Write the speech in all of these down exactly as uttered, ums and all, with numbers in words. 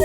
Eh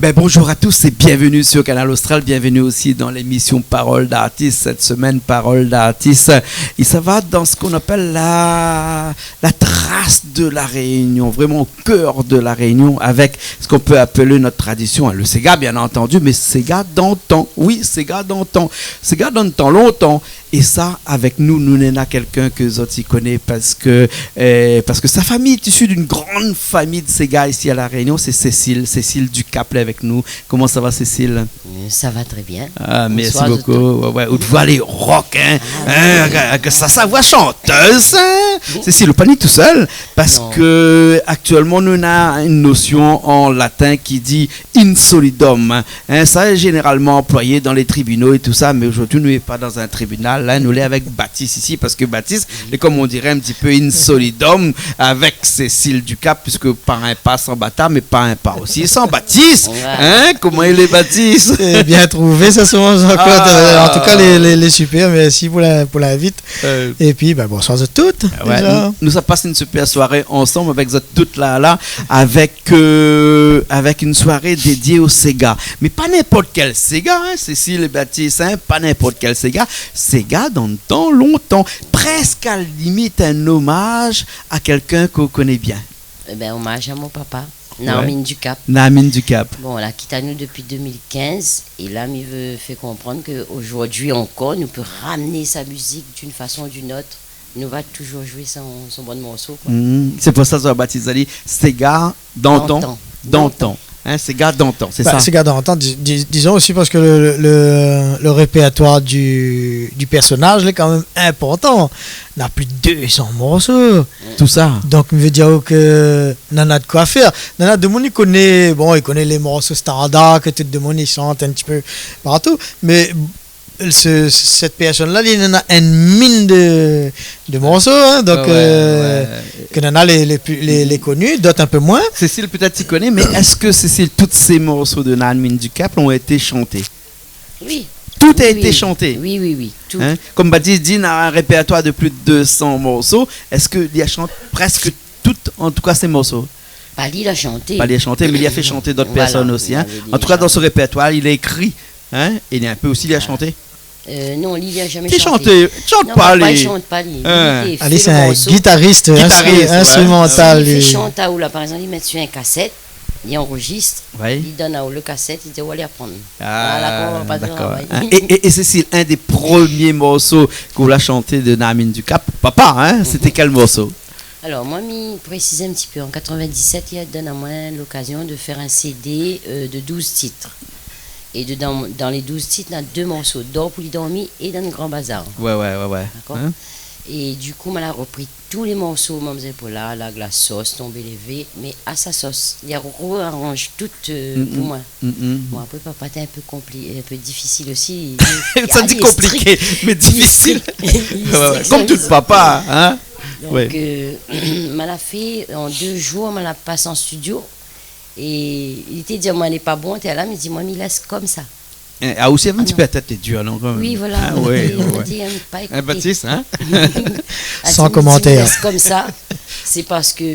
ben, bonjour à tous et bienvenue sur Kanal Austral. Bienvenue aussi dans l'émission Parole d'artiste. Cette semaine, Parole d'artiste, i sava dan sak i apèl la, la tras de La Rényon, vréman o kèr de La Rényon, avèk sak i pé apèl nout tradisyon, in, lo séga, bien antandi, mé séga d'antan. Oui, séga d'antan. Séga d'antan, lontan. É sa, avèk nou, nou néna kèlkin ke zot i koné parske, euh, parske son famiy lé isi d'in gran famiy de séga isi La Rényon, sé Cécile, Cécile Ducap lé avèk nou. Koman i sava, Cécile ? Euh, sa va trè bien. Ah, mèrsi bokou. Bonsoir, doktèr. Ouais, ouais, out voi lé rock, in. Ah, oui. In, ke, ke sa, sa voi shantèz, in. Cécile, ou pa ni tousèl, parske aktièlman, nou néna in nosyon an latin ki di in solidum, in. In, sa lé zénéralman anployé dan lé tribinal é tousa, mé zordi, nou lé pa dan in tribinal, in, nou lé avèk Batis isi, parske Batis, lé, kom i di, in ti pé in solidum avèk Cécile Ducap, piske pa in pa san bata, mé pa in pa osi san Batis. Ouais. In, koman i lé, Batis ? Eh, bien trouvé, sa, soman, Jean-Claude. Ah. Euh, an tou ka, lé, lé, lé sipèr, mèrsi pou la, pou l'invit. Euh. Épi, ben, bonsoir zot tout, ouais, déza. Nou, nou sa pas in sipèr soiré ansanm avèk zot tout la, la, avèk, euh, avèk in soiré dédié o séga. Mé pa ninport kèl séga, in, Cécile é Batis, in, pa ninport kèl séga. Séga d'antan, lontan. Prèsk a la limit in omaz a kèlkin ke ou koné bien. Eh ben, omaz a mon papa. Ouais. Narmine Ducap. Narmine Ducap. Bon, la kit anou dopi deux mille quinze, é la, mi vé fé konprann ke zordi ankor, nou pé ramné sa mizik d'in fason ou d'in ot. Nou va touzour zoué son, son bann morso, koi. Mhm. Sé pou sa zot la batiz ali séga d'antan. D'antan. D'antan. In, séga d'antan, sé sa ? Bah, séga d'antan, di-, di-, dizon osi parske le, le, le, le répèrtoir du, du pèrsonaz lé kan mèm inportan. Na plis de deux cents morso. Tousa. Donk, mi vé dir ke nana de koi fèr. Nana demoun i koné, bon, i koné lé morso standar ke tout demoun i shant in ti pé partou, mé se, sèt pèrsone-la, li nana in min de, de morso, in, donk, ouais, euh, ouais, ke nana lé, lé pli, lé, lé koni, d'ot in pé moin. Cécile, pétèt ou koné, mé èske, Cécile, tout sé morso de Narmine Ducap ont été chantés ? Oui. Tout a été chanté. Oui, oui, oui, tout. In ? Kom Batis di, na in répèrtoir de plis de deux cents morso. Èske li la shant prèsk tout, an tou ka, sé morso ? Pa li la shanté. Pa li la shanté, mé li la fé shanté d'ot pèrsone osi, in. Voilà, li la shant. An tou ka, dan son répèrtoir, li la ékri, in, é li la in pé osi, li la shanté. Euh, non, li, li la zamé shanté. Té shanté, shant pa li. Non, papa, li shant pa, li. In. Li fé lo morso. Ali, sé in gitaris, in, instrumantal, li. Li fé shant aou la, par égzanp, li mèt su in kasèt, li anrozis, li donn aou lo kasèt, li di, ou alé aprann. Ah, dakor. Voilà koman ou va travay. In, é, é, é Cécile, in dé promié morso ke ou la shanté de Narmine Ducap, papa, in, sété kèl morso ? Alor, moin, mi présiz in ti pé. An quatre-vingt-dix-sept, li la donn amoin lokazion de fèr in CD, euh, de douze tit. É dedan, dan lé douze tit, na dé morso, Dor pou li dormi é Dan Gran Bazar. Ouais, ouais, ouais, ouais. Dakor ? In ? É du kou, moin la repri tout lé morso Mamzèl Pola, Lag la sos, Tonbé lévé, mé a sa sos. Li la réaranz tout, euh, pou moin. Mm, mm. Bon, apré, papa té in pé konpli-, in pé difisil osi. Li, li, li lé strik. Sa di konpliké, mé difisil. Li lé strik. Ouais, ouais. Kom tout papa, in. Donk, euh, moin la fé, an dé zour, moin la pas an studio. É li té di amoin lé pa bon, té la, mi di, moin, mi lès komsa. In, ah, osi, in ti pé la tèt lé dir, non, kan mèm. Oui, voilà. Ah, ouais, ouais. Li té pa ékouté. In, Batis, in ? San komantèr. Li di, mi lès komsa, sé parske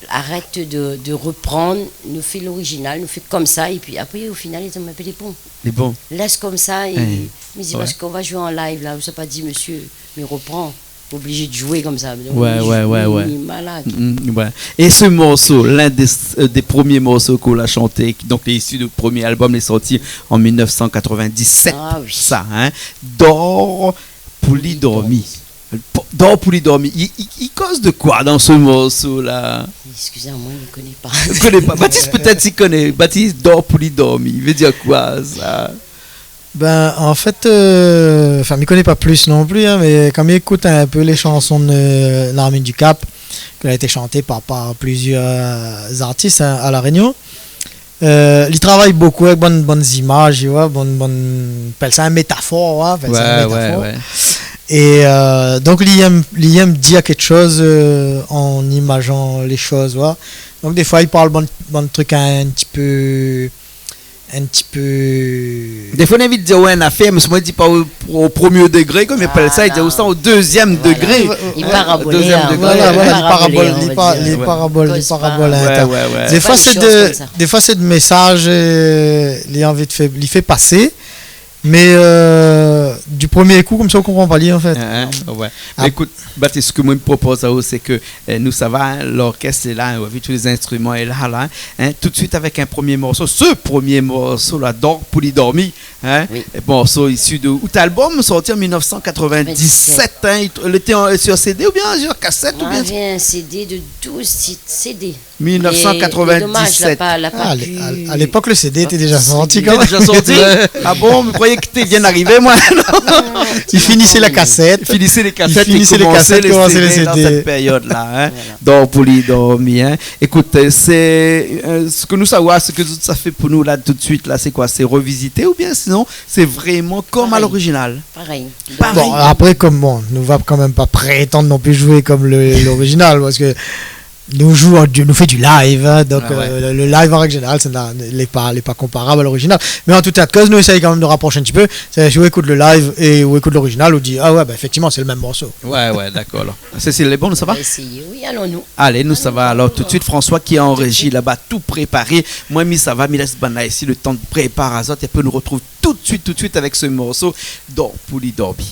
arèt de, de reprann, nou fé lorizinal, nou fé komsa, épi apré, o final, li di amoin, lé bon. Lé bon. Lès komsa, é mi di, parske ou va zoué an live la, ou sa pa di, mésyé, mé repran, oblizé de zoué komsa. Donk, ouais, ouais, ouais, mi, mi malad. Mm, ouais. É se morso, l'un des, euh, des premiers morceaux ke ou la shanté, ki, donk, lé isi de promié album, lé sorti an mil neuf cent quatre-vingt-dix-sept, ah oui, sa, in, Dor pou li dormi. Pou li dormi. Dor pou li dormi. I, i, i koz de koi dan se morso-la ? Excusez-moi, je connais pas. Ou koné pa. Batis, pétèt, i koné. Batis, Dor pou li dormi. I vé dir koi, sa ? Ben, an fèt, euh, anfin, mi koné pa plis non pli, in, mé kan mi ékout in pé lé shanson de Narmine Ducap, ke la été shanté par, par plizièr, euh, artis, in, a La Rényon, euh, li travay bokou avèk bann, bann zimaz, ou voi, bann, bann, apèl sa in métafor, ou voi, apèl sa in métafor. Ouais, ouais, ouais. É, euh, donk, li èm, li èm dir kékshoz, euh, an imazan lé shoz, ou voi. Donk, défoi, li parl bann, bann trik in ti pé in ti pé... Défoi, nou invit dir, ouais, in afèr, mé si moin di pa o, o promié dégré, konm i apèl sa, i di, ou sa o dézièm dégré. Voilà. Li parabolé, in. Dézièm dégré. Voilà, voilà, li parabol, li parabol, li parabol, in. Ouais, ouais, ouais. Défoi, sé dé, défoi, sé dé mésaz, euh, li anvi fé, li fé pasé. Mé, euh, du promié kou, konmsa, ou konpran pa li, an fèt. Hein, hein, ouais. Mé ékout, Batis, sak moin mi propoz aou, sé ke, euh, nou sava, hein, lorkès lé la, hein, ou la vi tout lé zinstriman lé la, la, hein, tout suit avèk in promié morso, se promié morso la, Dor pou li dormi, hein, morso isi de out album sorti an mil nèf san katrovin-disèt, hein, li té an, sur C D oubien sur kasèt oubien... Navé in C D de douz tit, C D. Mil nèf san katrovin-disèt. Mé, mé domaz, la pa, la pa pu... Ah, à l'é-, à l'épok, le C D lété déza sorti, kan mèm. Lété déza sorti ? Ah bon, mi kroiyé ke té vien d'arivé, moin. Non, non. Li finisé la kasèt. Li finisé lé kasèt, li komansé lé C D dan sèt périod-la, hein. Voilà. Dor pou li dormi, hein. Ékout, euh, sé, euh, sak nou sa oir, sak zot sa fé pou nou la tout suit la, sé koi ? Sé révizité oubien sinon sé vréman konm a l'orizinal ? Parèy. Parèy. Bon, apré, konm, bon, nou va kan mèm pa prétann non pli zoué konm le, l'orizinal, parske nou zoué an du-, nou fé du live, hein, donk, euh, le, le live an règ zénéral, sé na-, lé pa, lé pa konparab a l'orizinal. Mé an tout éta de koz, nou éséy kan mèm de raprosh in ti pé. Sé, si ou ékout le live é ou ékout l'orizinal, ou di, ah ouais, ben, éfèktivman, sé le mèm morso. Ouais, ouais, dakor, alor. Cécile, lé bon, nou sava ? Éséyé, oui, alon nou. Alé, nou sava. Alon, alor, tout suit, François ki lé an réji laba, tout préparé. Moin, mi sava, mi lès banna isi le tan de prépar azot, é pi nou artrouv tout suit, tout suit avèk se morso, Dor pou li dormi.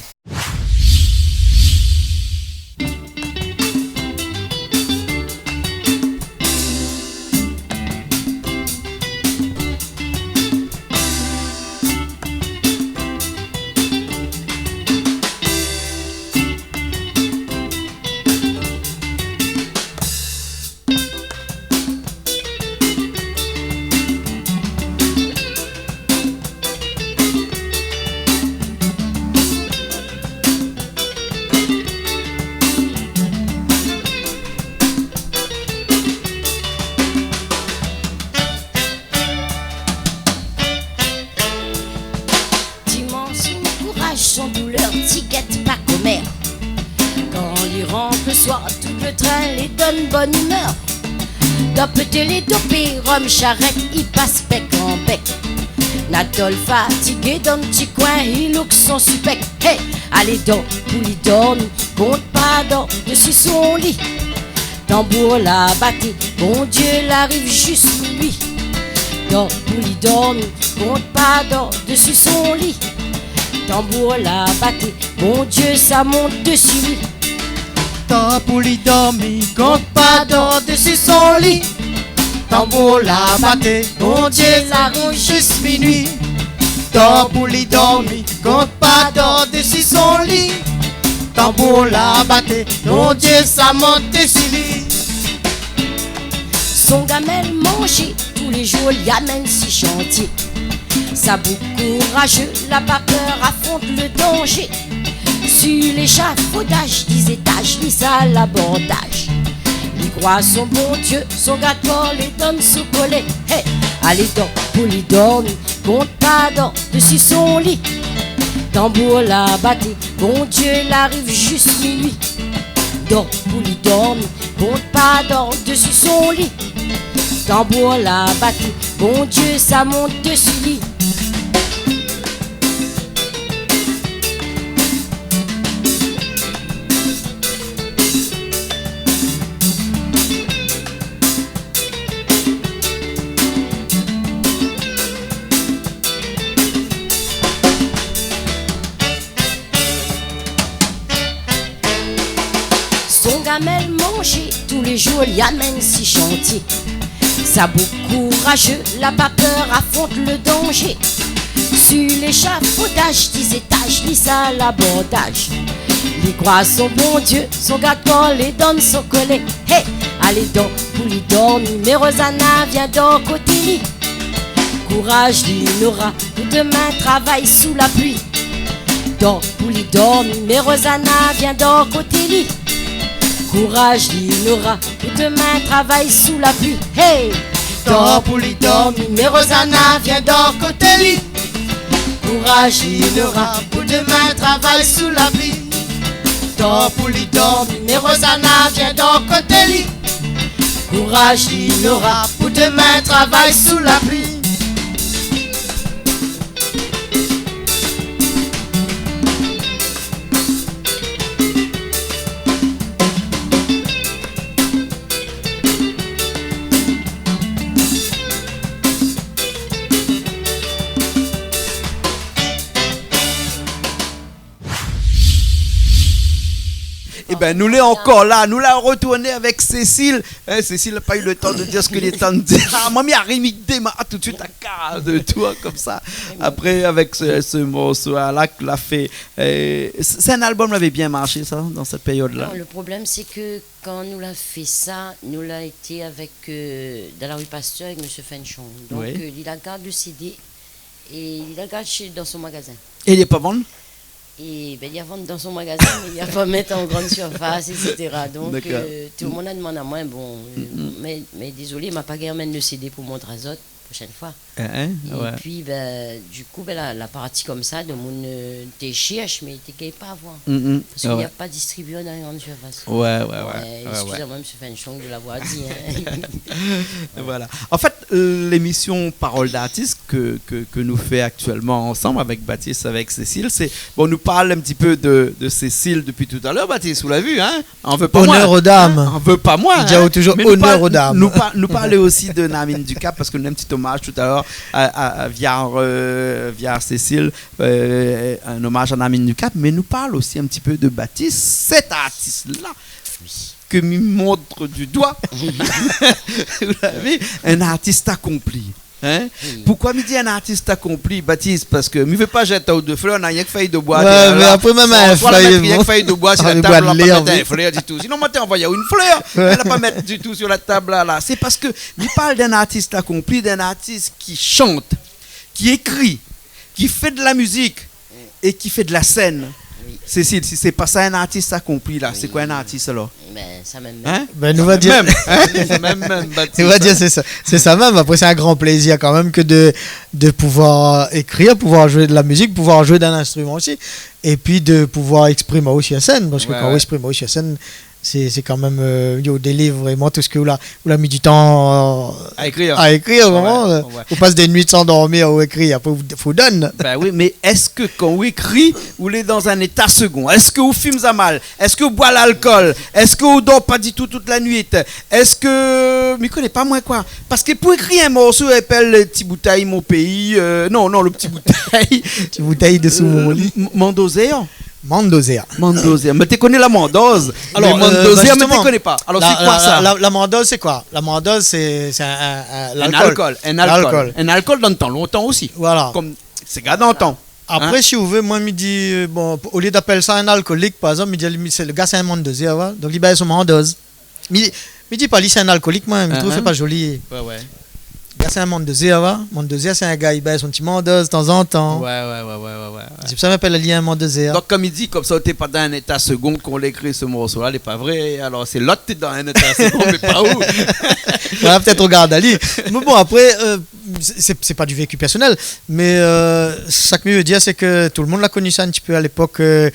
Ti manz son kouraz, son doulèr, ti gèt pa komèr. Kan li rant le soir, tout le trin li donn bone imèr. Dopé télé, dopé rom, sharèt, i pas bèk an bèk. Nadol fatigé dan ti koin, i louk son sipèk. Hey, alé, Dor pou li dormi, kont pa d'or dési son li. Tanbour la baté, Bondié la ariv zis minui. Dor pou li dormi, kont pa d'or dési son li. Tanbour la baté, Bondié sa mont dési li. Dor pou li dormi, kont pa d'or dési son li. Tanbour la baté, Bondié sa ariv zis minui. Dor pou li dormi, kont pa d'or dési son li. Tanbour la baté, Bondié sa mont dési li. Son gamèl manzé, tou lé zour li amenn si shantié. Sa boug kourazé, la pa pèr afront le danzé. Si léshafodaz, diz étaz, li sa labordaz. Li kroi son Bondié, son gard-kor lé dan son kolé. Hey, alé, Dor pou li dormi, kont pa d'or dési son li. Tanbour la baté, Bondié la ariv zis minui. Dor pou li dormi, kont pa d'or dési son li. Tanbour la baté, Bondié sa mont dési li. Son gamèl manzé, tou lé zour li amenn si shantié. Sa boug kourazé, la pa pèr afront le danzé. Si léshafodaz, diz étaz, li sa labordaz. Li kroi son Bondié, son gard-kor lé dan son kolé. Hey, alé, Dor pou li dormi, mé Rozana vien dor koté li. Kouraz li nora, pou domin travay sou la pli. Dor pou li dormi, mé Rozana vien dor koté li. Kouraz li nora, pou domin travay sou la pli. Hey! Dor pou li dormi, mé Rozana vien dor koté li. Kouraz li nora, pou domin travay sou la pli. Dor pou li dormi, mé Rozana vien dor koté li. Kouraz li nora, pou domin travay sou la pli. Ében, nou lé ankor la, nou la retourné avèk Cécile. Hein, Cécile la pa u le tan de dir sak li té antrinn dir. Ah, mami, arim, i démar tout de suit a kaz de toi, konmsa. Apré, avèk se, se morso-la ke la fé, euh, sé, sé in album lavé bien marshé, sa, dan sèt périod-la. Non, le problèm, sé ke kan nou la fé sa, nou la été avèk, euh, dan la rue Pasteur avèk Monsieur Fenchon. Donk, euh, li la gard le CD é li la gard shé, dan son magazin. É li la pa vann ? É ben, li la vann dan son magazin, mé li la pa mèt an grann surfas, et cetera. Donk, euh, tout le moun la demann amoin, bon, euh, mé, mé dézolé, ma pa gingn amenn le CD pou mont azot, proshèn foi. Hein, hein, ouais. É pi, ben, du kou, ben, la, la parti konmsa, demoun, euh, té shèrsh, mé té gingn pa avoir. Parske li la pa distribié dan lé grann surfas. Ouais, ouais, ouais. Eskiz amoin, Monsieur Fenchon, de l'avoir di, hein. Voilà. An fèt, lémisyon Parole d'artiste ke, ke, ke nou fé aktièlman ansanm avèk Batis, avèk Cécile, sé, bon, nou parl in ti pé de, de Cécile dopi talèr, Batis, ou la vi, hein ? An vé pa moin. Onèr o dam. Hein ? An vé pa moin, hein ? I di aou toujour onèr o dam. Mé nou parl, nou parl, nou parl osi de Narmine Ducap, parske nou na in ti omaz talèr a, a, a, via, euh, via Cécile, euh, in omaz a Narmine Ducap, mé nou parl osi in ti pé de Batis, sèt artis-la ke mi mont du doi. Ou la vi, in artis akonpli. Hein ? Oui. Poukoi mi di in artis akonpli, Batis ? Parske mi vé pa zèt aou de flèr, na rienk fèy de boi. Ouais, mé apré, mèm in fèy, bon. Fèy de boi, si la tab la, pa mèt in flèr ditou. Sinon, moin té anvoy aou in flèr. Ouais. Èl la pa mèt ditou sur la tab la, la. Sé parske mi parl d'in artis akonpli, d'in artis ki shant, ki ékri, ki fé de la mizik é ki fé de la sèn. Oui. Cécile, si sé pa sa in artis akonpli la, sé koi in artis alor ? Ben, sa mèm, mèm. Hein ? Ben, nou va dir, mèm, hein ? Sa mèm, mèm, Batis, nou va dir, sé sa, sé sa mèm. Apré, sé in gran plézir kanmèm ke de, de pouvoir ékrir, pouvoir zoué de la mizik, pouvoir zoué d'in instriman osi, é pi de pouvoir éksprim aou sur sèn, parske kan ou éksprim aou sur sèn, sé, sé kanmèm, euh, ou délivr vréman tout sak ou la, ou la mi du tan, euh, a ékrir. A ékrir, vréman, euh, ou pas dé nuit san dormir, ou ékri, apré, ou, fo ou donn. Ben oui, mé èske kan ou ékri, ou lé dan in éta segon ? Èske ou fim sa mal ? Èske ou boi lalkol ? Èske ou dor pa ditou tout la nuit ? Èske, mi koné pa moin koi. Parske pou ékri in morso i apèl Ti boutèy mon péi, euh, non, non, le Ti boutèy. Ti boutèy désou mon li. Euh, M-, Mandozèr. Mandozèr. Mandozèr. Mé té koné la mandoz. Alor, mé, euh, mandozèr, ben, mé té koné pa. Alor, sé koi sa ? La, la, la mandoz, sé koi ? La mandoz, sé, sé in, in, in, in lalkol. In alkol, in alkol. Lalkol. In alkol dan tan lontan osi. Voilà. Konm séga dan tan. Apré, si ou vé, moin, mi di, euh, bon, olié d'apèl sa in alkolik, par égzanp, mi di, li, sé, le gars, sé in mandozèr, voilà. Donk, li bèz son mandoz. Mi, mi di pa li sé in alkolik, moin, mi trouv sé pa zoli. Ouais, ouais. Gars, sé in mandozèr, va. Mandozèr, sé in gars, li bèz son ti mandoz, tanzantan. Ouais, ouais, ouais. Sé pou sa mi apèl ali in mandozèr. Donk, konm i di, konmsa, ou té pa dan in éta segon kan ou la ékri se morso-la, lé pa vré. Alor, sé lot té dan in éta segon, mé pa ou. Voilà, pétèt ou gard ali. Mé bon, apré, euh, sé, sé, sé pa du vécu pèrsonèl, mé, euh, sak mi vé dir, sé ke tout le moun la koni sa in ti pé a lépok, euh,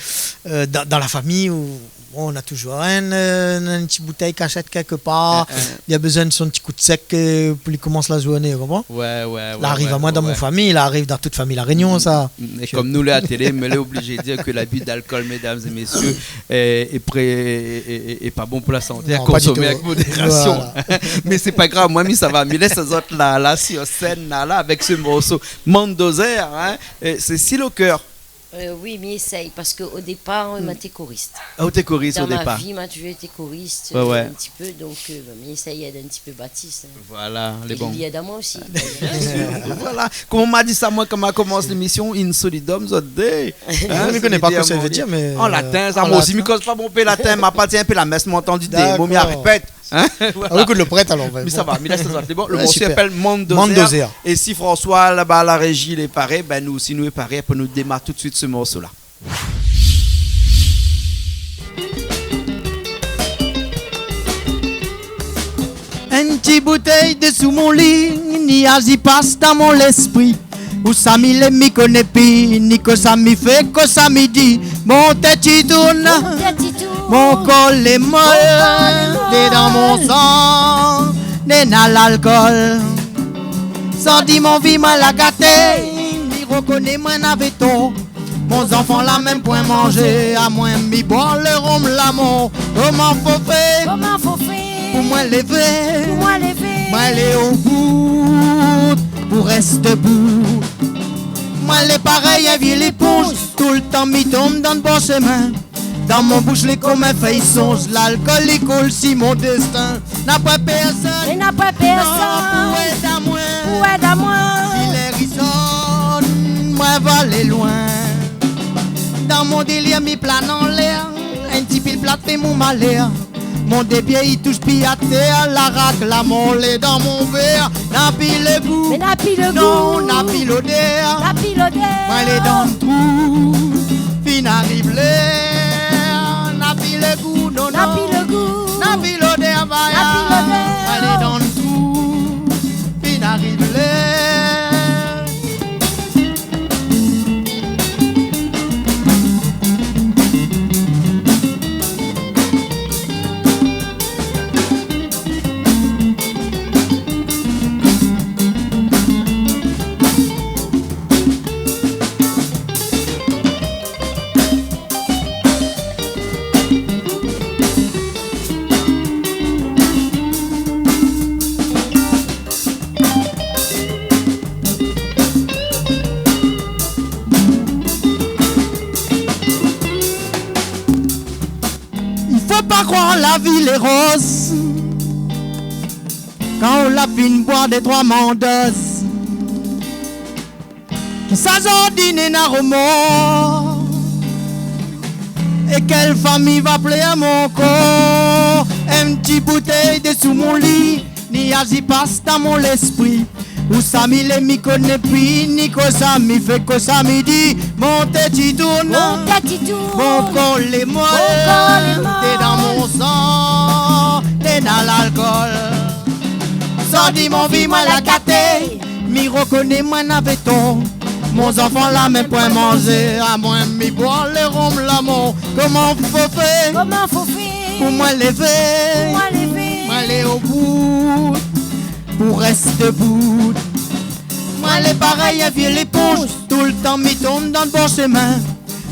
euh, dan, dan la fami ou Bon, ou na toujour in, euh, in ti boutèy kashèt kèk par. Li la bezoin son ti kou d'sèk, euh, pou li komans la zourné, ou konpran ? Ouais, ouais, ouais. La ariv amoin dan mon fami, la ariv dan tout fami La Rényon, sa. Mm, é konm nou lé a télé, mé lé oblizé dir ke labi d'alkol, médam é mésyé, euh, lé pré-, lé, lé, lé pa bon pou la santé, a konsomé avèk modérasion. Non, pa ditou. Voilà. Mé sé pa grav, moin, mi sava, mi lès azot la, la, sur sèn, la, la, avèk se morso Mandozèr, hein, euh, Cécile Aucoeur. Euh, oui, mi éséy, parske o dépar, euh, moin té korist. Ah, ou té korist o dépar. Dan ma vi, moin la toujour été korist, euh, in ti pé, donk, euh, ben, mi éséy èd in ti pé Batis, hein. Voilà, lé bon. É li èd amoin osi. Voilà. Koman ma di sa, moin, kan ma komans lémision, in solidum, zot dé. Hein, mi koné pa kosa i vé dir, mé, an latin, sa, moin osi, mi koz pa bon pé latin, ma parti in pé la mès, moin la antandi dé mo, mi la répèt. Hein ? Voilà. Ah, ou ékout le prèt, alor, ben, mi sava, mi lès sa, sé bon. Le morso i apèl Mandozèr. Mandozèr. É si François, laba, la réji, lé paré, ben, nou osi, nou lé paré pou nou démar tout de suit se morso-la. In ti boutèy désou mon li, ni azi pas dan mon léspri. Ousa mi lé, mi koné pi, ni kosa mi fé, kosa mi di. Mon tèt i tourn, mon kor lé mol, lé dan mon san, néna lalkol. San di mon vi moin la gaté, mi rokoné moin navé tor. Mon zanfan la mèm poin manzé, amoin mi boir le rom lamor. Koman fo fé ? Koman fo fé ? Pou moin lévé. Pou moin lévé. Moin lé o bout, pou rès debout. Moin lé parèy in vié léponz, toultan mi tonm dan le bon shemin. Dan mon boush lé konm in fèy sonz, lalkol i koul si mon dèstin. Na pwin pèrsone, mé na pwin pèrsone, non, pou èd amwin, pou èd amwin. Si lèr i sonn, mwin va alé lwin. Dan mon délir mi plane anlèr, in ti pil plat fé mon malèr. Mon dé pié i toush pi atèr, la rak la mor lé dan mon vèr. Na pi lo gou, mé na pi lo gou, non, na pi lodèr. Na pi lodèr. Mwin lé dan trou, fine ariv lèr. Na pi lo gou, non, na pi lo gou, na pi lodèr, baya. Na pi lodèr. Mwin lé dan trou, fine ariv lèr. I fo pa kroir la vi lé roz kan ou la fine boir dé trwa mandoz. Kisa zordi néna romor? É kèl fami va plèr mon kor? In ti boutèy désou mon li, ni azi pas dan mon lèspri. Ousa mi lé mi koné pi, ni kosa mi fé, kosa mi di. Mon tèt i tourn, mon tèt i tourn, mon kor lé mol, mon kor lé mol. Té dan mon san, néna lalkol. Zordi mon vi mwin la gaté, mi rokoné mwin navé tor. Mon zanfan la mèm pwin manzé, amwin mi boir lo rom la mor. Koman fo fé, koman fo fé pou mwin lévé, pou mwin lévé? Mwin lé o bout pou rès debout. Mwin lé parèy in vié léponz, toultan mi tourn dan lo bor shemin.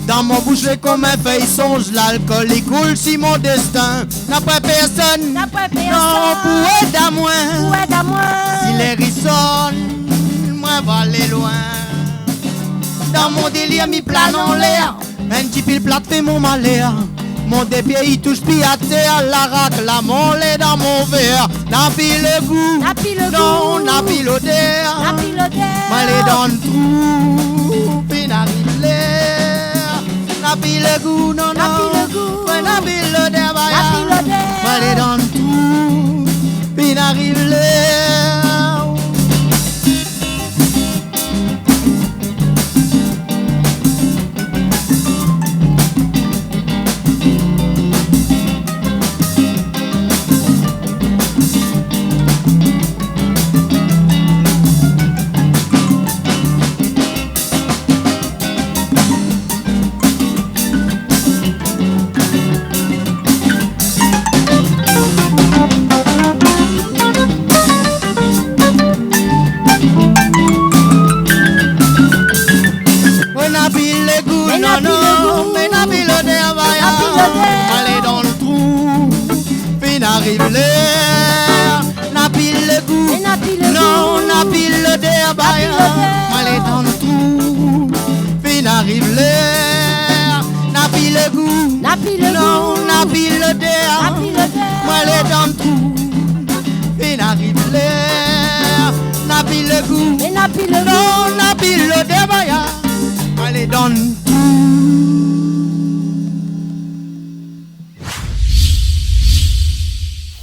Dan mon boush lé konm in fèy sonz, lalkol i koul si mon dèstin. Na pwin pèrsone, na pwin pèrsone, non, pou èd amwin, pou èd amwin. Si lèr i sonn, mwin va alé lwin. Dan mon délir mi plane anlèr, in ti pil plat fé mon malèr. Mon dé pié i toush pi atèr, la rak la mor lé dan mon vèr. Na pi lo gou, na pi lo gou, non, na pi lodèr. Na pi lodèr. Mwin lé dan trou, fine ariv lèr. Na pi lo gou, non, na pi lo gou, mwin na pi lodèr, baya. Na pi lodèr. Mwin lé dan trou, fine ariv lèr. Mwin na pi lo gou, mé na pi lo gou, non, non, mé na pi lodèr, baya. Na pi lodèr. Alé dan lo trou, fine ariv lèr. Na pi lo gou, mé na pi lo gou, non, na pi lodèr, baya. Na pi lodèr. Mwin lé dan lo trou, fine ariv lèr. Na pi lo gou, na pi lo gou, non, na pi lodèr, na pi lodèr. Mwin lé dan lo trou, fine ariv lèr. Na pi lo gou, mé na pi lo gou, non, na pi lodèr, baya. Mwin lé dan lo trou.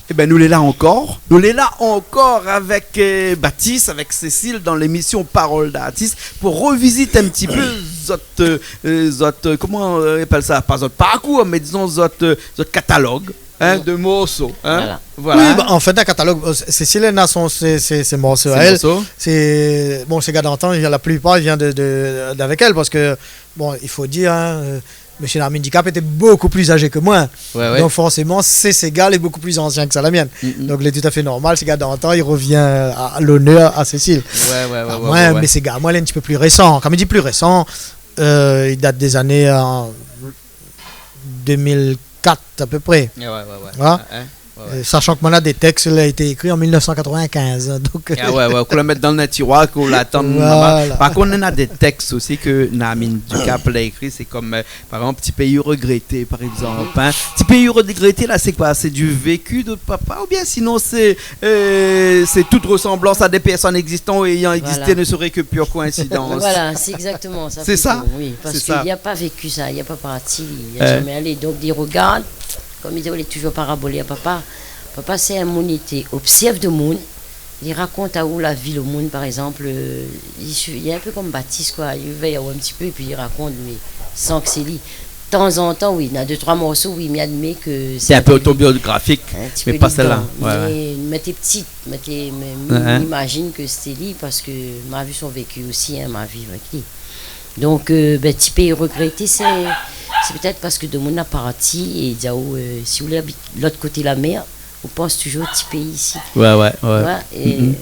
Ében, nou lé la ankor. Nou lé la ankor avèk, euh, Batis, avèk Cécile dan lémisyon Parole d'artiste pou revizit in ti pé zot, euh, zot, euh, koman, euh, i apèl sa, pa zot parkour, mé dizon zot, euh, zot katalog, hein, de morso, hein. Voilà. Voilà. Oui, bah, an fèt, in katalog, euh, Cécile, èl na son, sé, sé, sé morso a èl. Sé, bon, sé gars d'antan, la plipar i vien de, de, d'avèk èl, parske, bon, i fo dir, hein, euh, Mésyé Narmine Dicap lété bokou pli azé ke mwin. Ouais, ouais. Donk forséman, sé séga lé bokou pli ansien ke sa, la myèn. Mm, mm. Donk lé toutafé normal, séga d'antan, i revien a, a lonèr a Cécile. Ouais, ouais, ouais. Mwin, mé séga mwin lé in ti pé pli résan. Kan mi di pli résan, euh, i dat dé zané, euh, deux mille quatre a pé pré. Ouais, ouais, ouais. Voilà. Ouais, ouais. Euh, sachant que mon-a dé tèks la été ékri an mil nèf san katrovin-kinz, donk. Ah ouais, ouais, ou la mèt dan in tiroir, ou la atann. Voilà. Par kont, néna dé tèks osi ke Hermine Ducap la ékri, sé konm, euh, par égzanp, Ti péi rogrété, par égzanp, hein. Ti péi rogrété, la, sé koi ? Sé du vécu de papa, oubien sinon sé, euh, sé tout resanblans a dé pèrsone égzistan é ayan égzisté ne serait que pure coïncidence. Voilà, sé égzaktoman sa. Sé sa ? Oui, parske li la pa véki sa, li la pa parti, li la zamé alé. Donk, li rogard, konm i di, lé toujour parabolé a papa. Papa, sé in moun, li té obsèrv domoun, li rakont aou la vi domoun, par égzanp, euh, li suiv, li lé in pé konm Batis, koi. Li vèy aou in ti pé, épi li rakont, mé san ke sé li. Tanzantan, oui, néna dé, troi morso, oui, mi admèt ke sé in pé otobiografik, mé pa sèl-la. Ouais, ouais. Mé, mé té pti, mé té, mé, mi imazine ke sété li, parske ma vi son vécu osi, hein, ma vi avèk li. Donk, euh, bin, Ti péi rogrété, sé, sé pétèt parske domoun la parti é i di aou, euh, si ou lé abit lot koté la mèr, ou pans toujour ti péi isi. Ouais, ouais, ouais. Ouais, é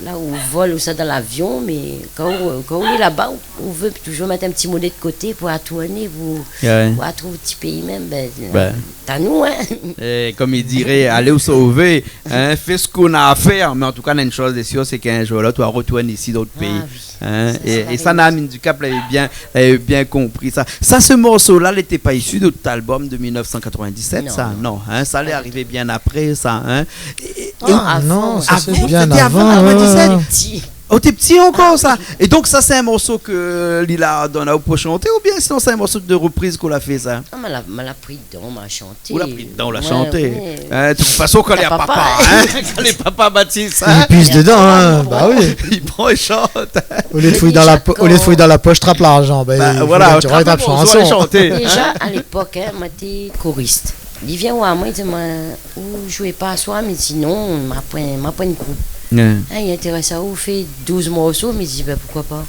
la, ou vol, ou sa dan lavion, mé kan ou, kan ou lé laba, ou, ou vé toujour mèt in ti moné de koté pou artourné, pou, pou artrouv ti péi mèm, bin, ta nou, hein. É konm i diré, alé ou sové, hein, fé sak ou na a fèr, mé an tou ka, néna in shoz lé sir, sé k'in zour ou lot, ou va artourn isi dan out péi. Ah oui. Hein, é, é sa, Hermine Ducap lavé bien, lavé bien konpri sa. Sa, se morso-la, lété pa isi de out album de mil nèf san katrovin-disèt, sa ? Non, non. Non, hein, sa lé arivé bien apré, sa, hein. É, é, ah, non, sa, sé bien avan, ouais, ouais. Avan, sété avan katrovin-disèt. Ti. Oh, té pti ankor, sa. Ah oui. É donk, sa, sé in morso ke li la donn aou pou shanté, oubien sinon sé in morso de repriz k'ou la fé, sa ? Ah, ma la, ma la pri dedan, ma shanté. Ou la pri dedan, ou la shanté. Ouais, ouais. Hein, de tout fason, kan lé papa, hein, kan lé papa Batis, hein. Li pis dedan, hein, bah oui. Li pran, li shant. Olié de fouyé dan la po-, olié de fouyé dan la posh, trap larzan. Bin, voilà, trap shanson. Déza, a lépok, hein, moin té korist. Li vien oir amoin, li di amoin, ou zoué pa aswar ? Mi di non, ma poin, ma poin de group. Ouais. Hein, li intérès aou fé douz morso ? Mi di, bin, poukoi pa ?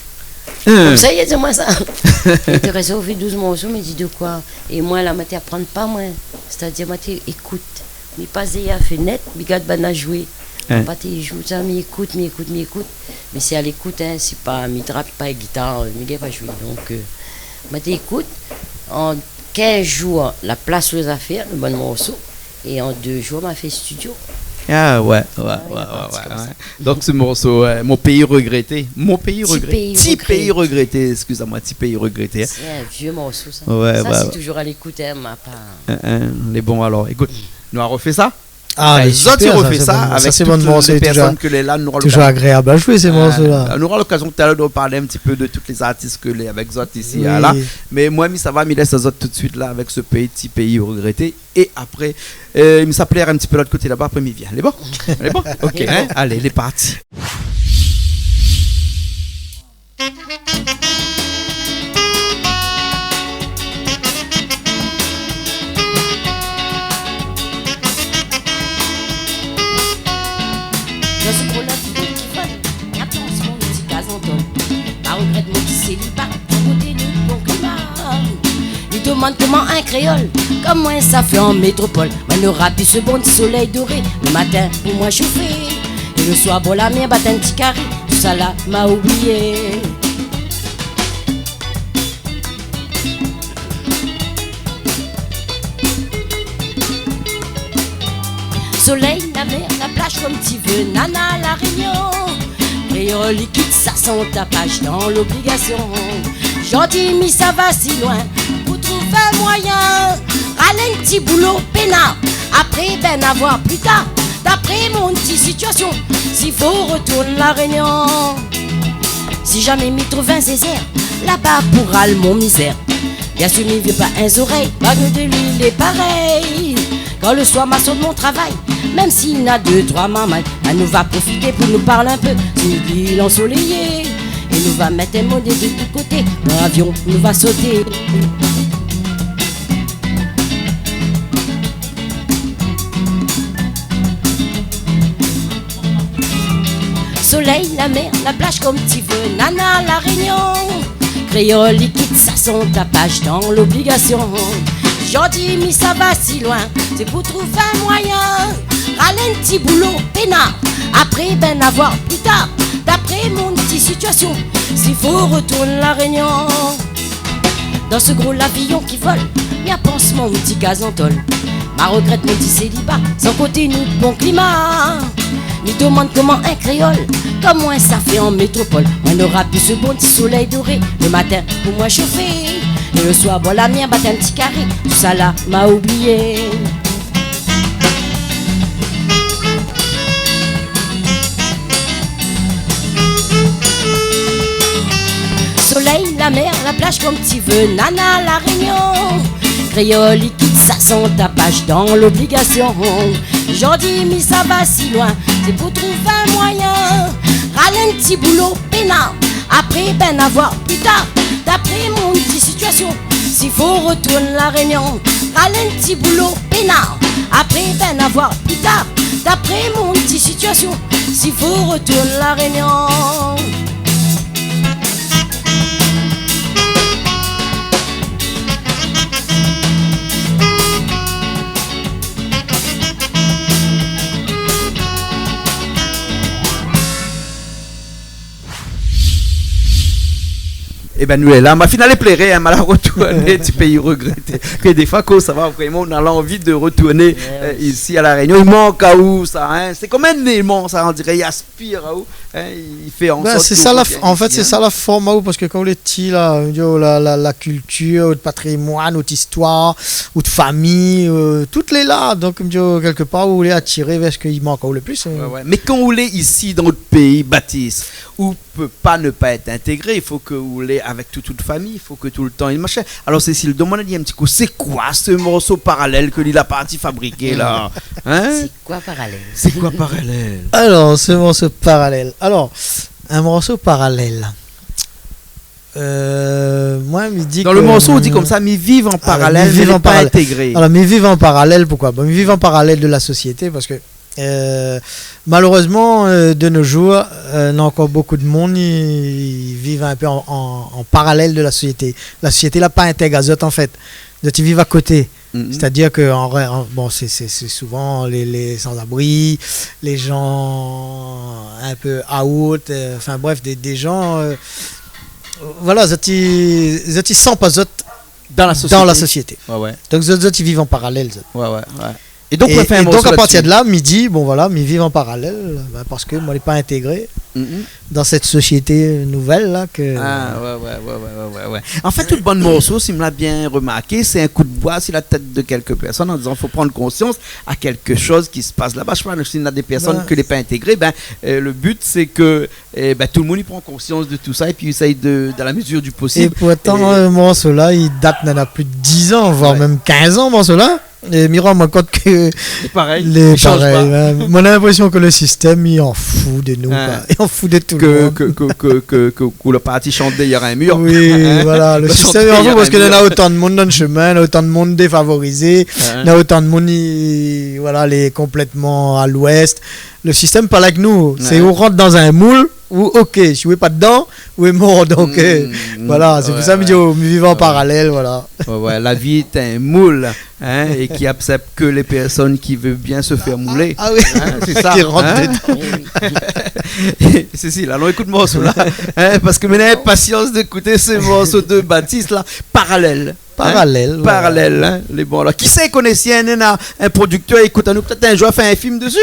Hein. Konmsa, li di amoin sa. Li intérès aou fé douz morso ? Mi di, de koi ? É moin la, moin té aprann pa, moin. Sétadir, moin té ékout. Mi pas dèrièr la fenèt, mi gard banna zoué. Hein. Papa té zoué sa, mi ékout, mi ékout, mi ékout. Mé sé a lékout, hein, sé pa, mi trap pa gitar, mi gingn pa zoué. Donk, euh, moin té ékout. An kinz zour, la plas lé zafèr, le bon morso. É an dé zour, ma fé studio. Ah ouais, ouais, ouais, ouais, ouais. Donk, se morso, euh, Mon péi rogrété. Mon péi rogrété. Ti péi rogrété, eskiz amoin, Ti péi rogrété, hein. Sé in vié morso, sa. Ouais, ouais. Sa, sé toujour a lékout, hein, ma pa. Hein, hein, lé bon, alor. Ékout, nou va rofé sa. Ah, lé super, sa, sé bon. Sa, sé bon morso, toujour agréab a zoué, se morso-la. Avèk tout lé pèrsone ke lé la, nou nora lokazion talèr de parl in ti pé de tout lé zartis ke lé avèk zot isi, la. Oui. Mé moin, mi sava, mi lès azot tout suit, la, avèk se péi, Ti péi rogrété. É apré, euh, mi sa plèr in ti pé lot koté laba, apré mi vien. Lé bon ? Lé bon ? Ok, hein ? Alé, lé parti. Dan se gro lavi ki vol, la pans mon ti kaz an tol. Pa rogrèt mon ti séliba, koté le bon klima. Li demann koman in kréol konm moin sa fé an métropol. Moin nora pi se bon solèy doré le matin pou moin shofé. É le soir, bor la mèr, bat in ti karé, tousala ma oublié. Solèy, la mèr, la plaz, konm ti vé, nana, La Rényon. Kréol i kit sa san tapaz dan lobligasion. Zordi mi sava si loin pou trouv in moiyin. Ral in ti boulo pénar, apré, bin, avoir pli tar. Dapré mon ti sitiasion, si fo retourn La Rényon. Si zamé mi trouv in zézèr, laba pou ral mon mizèr. Biensir mi vien pa in zorèy, pa nou dé lé parèy. Kan le soir ma sort mon travay, mèm si na dé, troi marmay, bin nou va profité pou nou parl in pé si lil ansoléyé. É nou va mèt in moné de tout koté, dan lavion nou va soté. Solèy, la mèr, la plaz, konm ti vé, nana, La Rényon. Kréol i kit sa san tapaz dan lobligasion. Zordi mi sava si loin, sé pou trouv in moiyin. Ral in ti boulo pénar, apré, bin, avoir pli tar. Dapré mon ti sitiasion, si fo retourn La Rényon. Dan se gro lavion ki vol, mi apans mon ti kaz an tol. A regrèt mon ti séliba, san konté nout bon klima. Mi domann koman in kréol, koman sa fé an métropol. Mwin nora pi se bon ti solèy doré le matin pou mwin shofé. É le soir, bwar la myèr, bat in ti karé. Tousala, ma oublié. Solèy, la mèr, la plaz, kom ti vé, nana, La Rényon. Kréol i kit sa san tapaz dan lobligasion. Zordi mi sava si lwin, sé pou trouv in mwayin. Ral in ti boulo, pénar, apré, bin, avoir pli tar. Dapré mon ti sitiasion, si fo rotourn La Rényon. Ral in ti boulo, pénar, apré, bin, avoir pli tar. Dapré mon ti sitiasion, si fo rotourn La Rényon. Ében, nou lé la, ma fine alé pléré, in, ma la rotourné, ti péi rogrété. Ke défoi, kan ou sava vréman, ou na lanvi de rotourné, isi a La Rényon. I mank aou sa, in. Sé kom in éléman sa, on diré, i aspir aou, in, i fé an sort ke ou revien isi, in. Bin, sé sa la form aou, parske kan ou lé ti la, la, la kiltir, out patrimwàn, out istoir, out fami, tout lé la. Donk, mi di, kèlkepar, ou lé atiré vèr sak i mank aou le plis, in. Wé, wé. Mé kan ou lé isi dan out péi, Batis, ou pé pa ne pa èt intégré, i fo ke ou lé avèk tout out fami, i fo ke toultan i machin. Alor, Cécile, domann ali in ti kou, sé koi se morso Parallèl ke li la parti fabriké la ? In ? Sé koi Parallèl ? Sé koi Parallèl ? Alor, se morso Parallèl. Alor, in morso Parallèl. Mwin, mi di ke... Dan le morso, ou di konmsa, mi viv an parallèl, mé lé pa intégré. Alor, mi viv an parallèl, poukoi ? Bon, mi viv an parallèl de la sosiété, parske Euh, malérezman, euh, de nos jours, euh, na ankor bonpé de moun i, i viv in pé an, an, an parallèl de la sosiété. La sosiété la pa intèg azot, an fèt. Zot i viv a koté. Sétadir ke an ré-, an, bon, sé, sé, sé souvan lé, lé sanzabri, lé jan in pé out, euh, anfin bref, dé, dé jan, euh, voilà, zot i, zot i san pa zot dan la sosiété. Wé, wé. Donk zot, zot i viv an parallèl, zot. Wé, wé, wé. É donk, é, é donk, a partir de la, mi di, bon, voilà, mi viv an parallèl, bin, parske mwin lé pa intégré dan sèt sosiété nouvèl la ke... A, wé, wé. An fèt, tout bann morso, si mi la bien romarké, sé in kou d'bwa si la tèt de kèlk pèrsone an dizan, fo prann konsians a kèlk shoz ki spas laba. Mi sé pa, si na dé pèrsone ke lé pa intégré, bin, euh, le but, sé ke, é bin, tout le moun i pran konsians de tousa épi i éséy de, dan la mezir du posib. É pourtan, euh, morso la, i dat, nana plis de diz an, voir mèm kinz an, morso la. É mi rann amwin kont ke lé parèy, lé parèy, in. Mwin na linprésion ke le sistèm, i s'en fout de nou, koi. I s'en fout de tout le monde. Ke, ke, ke, ke, ke, ke, ke le parti shant dèryèr in mir. Oui, voilà, le sistèm, i s'en fout, parske na otan de moun dan le shomin, na otan de moun défavorizé, na otan de moun, i, voilà, lé konplètman a lwès. Le sistèm pa la èk nou. Sé ou rant dan in moul, ou, OK, si ou lé pa dedan, ou lé mor. Donk, euh, voilà, sé pou sa mi di, oh, mi viv an parallèl, voilà. Wé, wé, la vi lé in moul, in, é ki aksèp ke lé pèrsone ki vé bien se fèr moulé. A, a oui. In, sé sa, ki rant dedan. Cécile, alon ékout morso la, in, parske mi na inpasians d'ékout se morso de Batis la, Parallèl. Parallèl, voilà. Parallèl, in, lé bon. Alor, kisa i koné si néna in prodiktèr i ékout anou, pétèt in zour fé in film dési.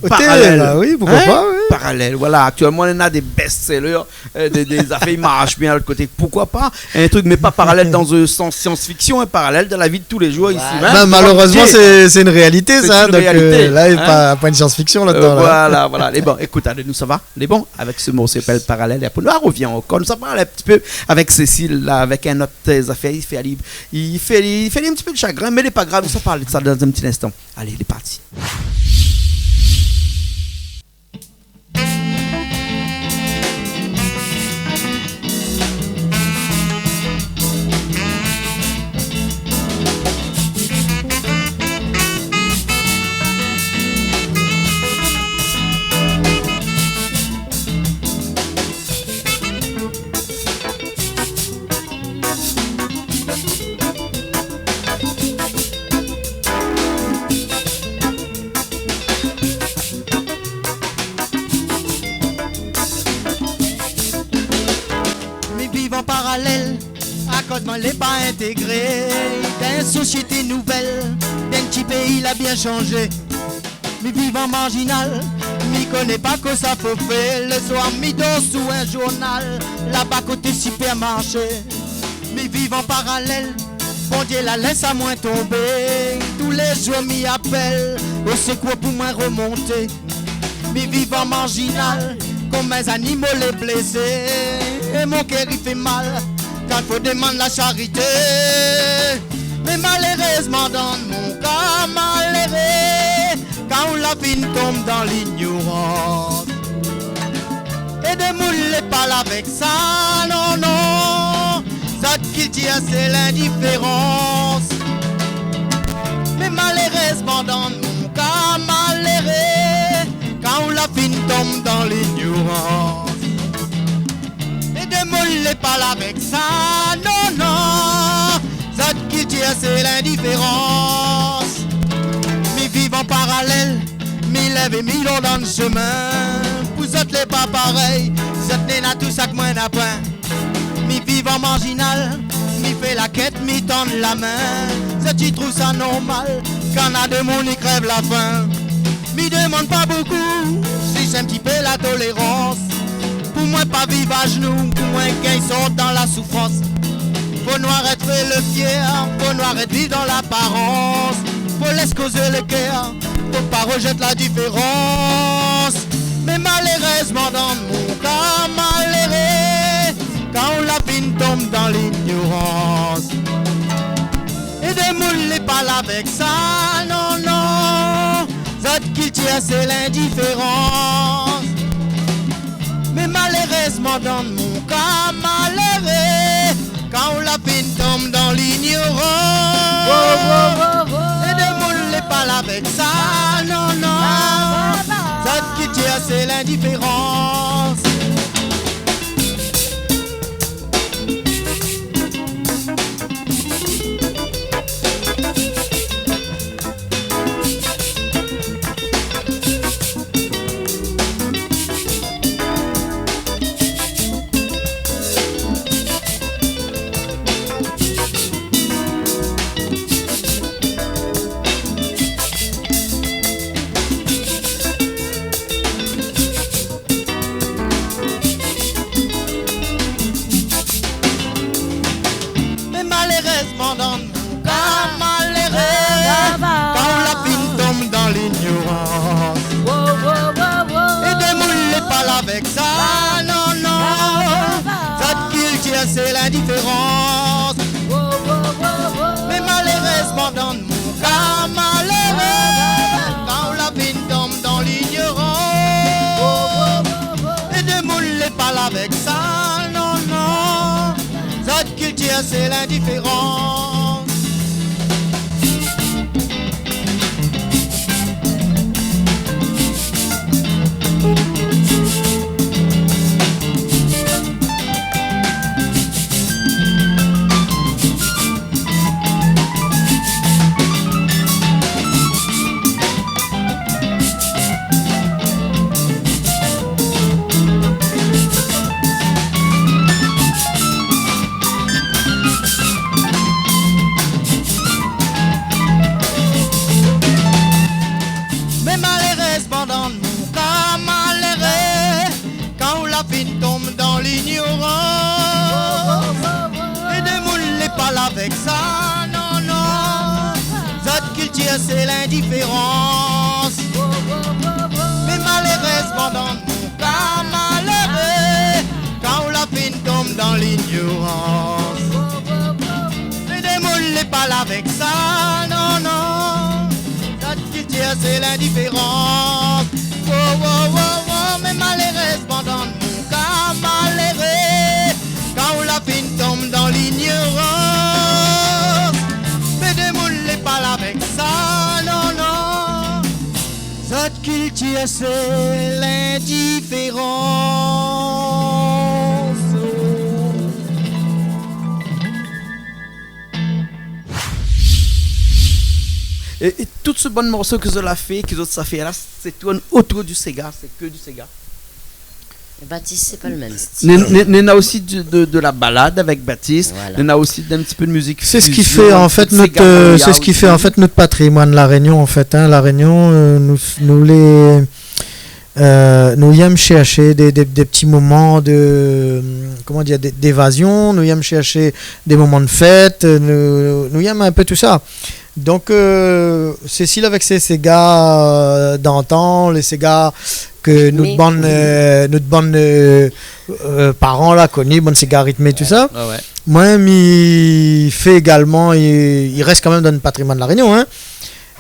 Parallèl. Ba oui, poukoi pa, oui. Parallèl, voilà. Aktièlman, néna dé best-sellers, euh, dé, dé zafèr i marsh bien lot koté. Poukoi pa in trik, mé pa parallèl dan le sans science-fiction, in, parallèl dan la vi de tou lé zour isi mèm. Bin, malérezman, sé, sé in réalité sa, donk, euh, la, pa, pa in science-fiction la, voilà, voilà. Lé bon, ékout, alé, nou sava, lé bon, avèk se morso i apèl Parallèl, é apré nou arvien ankor, nou sa parl in ti pé avèk Cécile la, avèk in ot zafèr, i fé ali, i fé ali, i fé ali in ti pé de shagrin, mé lé pa grav, nou sa parl de sa dan in ti linstan. Alé, lé parti. Moin lé pa intégré dan in sosiété nouvèl, dan in ti péi la bien shanzé. Mi viv an marzinal, mi koné pa kosa fo fé. Lé soir mi dor sou in zournal, laba koté sipèrmarshé. Mi viv an paralèl, Bondié la lès amoin tonbé. Tou lé zour mi apèl o sékour pou moin romonté. Mi viv an marzinal, konm in zanimo lé blésé. É mon kèr i fé mal kan fo domann la sharité. Mé malérèzman dan mon ka maléré, kan ou la fine tonm dan lignorans. É demoun lé pa la avèk sa, non, non. Zot kiltir sé lindiférans. Mé malérèzman dan mon ka maléré, kan ou la fine tonm dan lignorans. É demoun lé pa la avèk sa, non, non. Zot kiltir sé lindiférans. Mi viv an paralèl, mi lèv é mi dor dan shomin. Pou zot lé pa parèy, zot néna tout sak moin na poin. Mi viv an marzinal, mi fé la kèt, mi tann la min. Zot i trouv sa normal kan na demoun i krèv la fin. Mi domann pa bokou, zis in ti pé la tolérans. Pou moin pa viv a znou, pou moin gingn sort dan la soufrans. Fo nou arèt fé le fièr, fo nou arèt viv dan laparans. Fo lès kozé le kèr, fo pa rejèt la diférans. Mé malérèzman dan mon ka maléré, kan ou la fine tonm dan lignorans. É demoun lé pa la avèk sa, non, non. Zot kiltir sé lindiférans. Mé malérèzman dan mon ka maléré, kan ou la fine tonm dan lignorans. Wo, wo, wo, wo. É demoun lé pa la avèk sa, non, non. Zot kiltir sé lindiférans. Mé malérèzman dan mon ka maléré, kan ou la fine tonm dan lignorans. É demoun lé pa la avèk sa, non, non. Zot kiltir sé lindiférans. Mé malérèzman dan mon ka maléré, kan ou la fine tonm dan lignorans. É demoun lé pa la avèk sa, non, non. Zot kiltir sé lindiférans. Mé malérèzman dan mon ka maléré, kan ou la fine tonm dan lignorans. É demoun lé pa la avèk sa, non, non. Zot kiltir sé lindiférans. Mé malérèzman dan mon ka maléré, kan ou la fine tonm dan lignorans. É demoun lé pa la avèk sa, non, non. Zot kiltir sé lindiférans. Wo, wo, wo, wo, mé malérèzman dan mon ka maléré, kan ou la fine tonm dan lignorans. Mé demoun lé pa la avèk sa, non, non. Zot kiltir sé lindiférans. É, é tout se bann morso ke zot la fé, ke zot sa fé la, sé tourn otour du séga, sé ke du séga. Batis, sé pa le mèm stil. Néna, néna, néna osi de, de, de la balad avèk Batis. Voilà. Néna osi in ti pé de mizik fizion, sé sak i fé an fèt nout, euh, sé sak i fé an fèt nout patrimoine La Rényon, an fèt, in. La Rényon, euh, nou, nou lé, euh, nou yèm shèrsh dé, dé, dé ti moman de, euh, koman dir, d'é-, d'évazion, nou yèm shèrsh dé moman de fèt, euh, nou, nou yèm in pé tousa. Donk, euh, Cécile avèk sé séga, euh, d'antan, lé séga ke nout bann, euh, nout bann, euh, euh, paran la koni, bann séga ritmé, tousa. Ouais, ouais. Moin, mi fé égalman, i, i rès kan mèm dan le patrimoine La Rényon, in.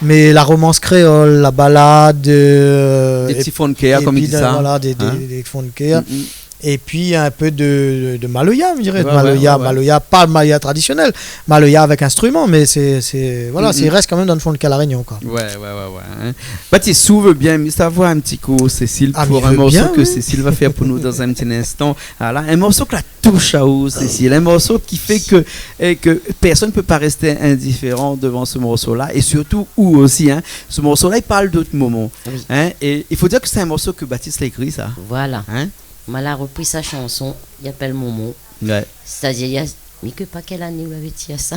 Mé la romans kréol, la balad, euh, dé ti fon de kèr, é pi, voilà, dé, dé, dé fon de kèr. Mm, mm. Épi in pé de, de, de maloya, mi diré, ouais, maloya, ouais, maloya, pa le maloya tradisionèl, maloya avèk instriman, mé sé, sé, voilà, sé, i rès kan mèm dan le fon de kèr La Rényon, koi. Ouais, ouais, ouais, ouais, in. Batis, si ou vé bien, mi sa voir in ti kou Cécile pou in morso ke Cécile va fé pou nou dan in ti linstan. Voilà, in morso ke la toush aou, Cécile, in morso ki fé ke, é ke pèrsone i pé pa rès indiféran dovan se morso-la, é sirtou ou osi, in. Se morso-la, i parl de out momon, in, é i fo dir ke sé in morso ke Batis la ékri, sa. Voilà. In ? Ma la repri sa shanson, i apèl Momon. Ouais. Sétadir, i a, mi koné pa kèl ané ou lavé tir sa.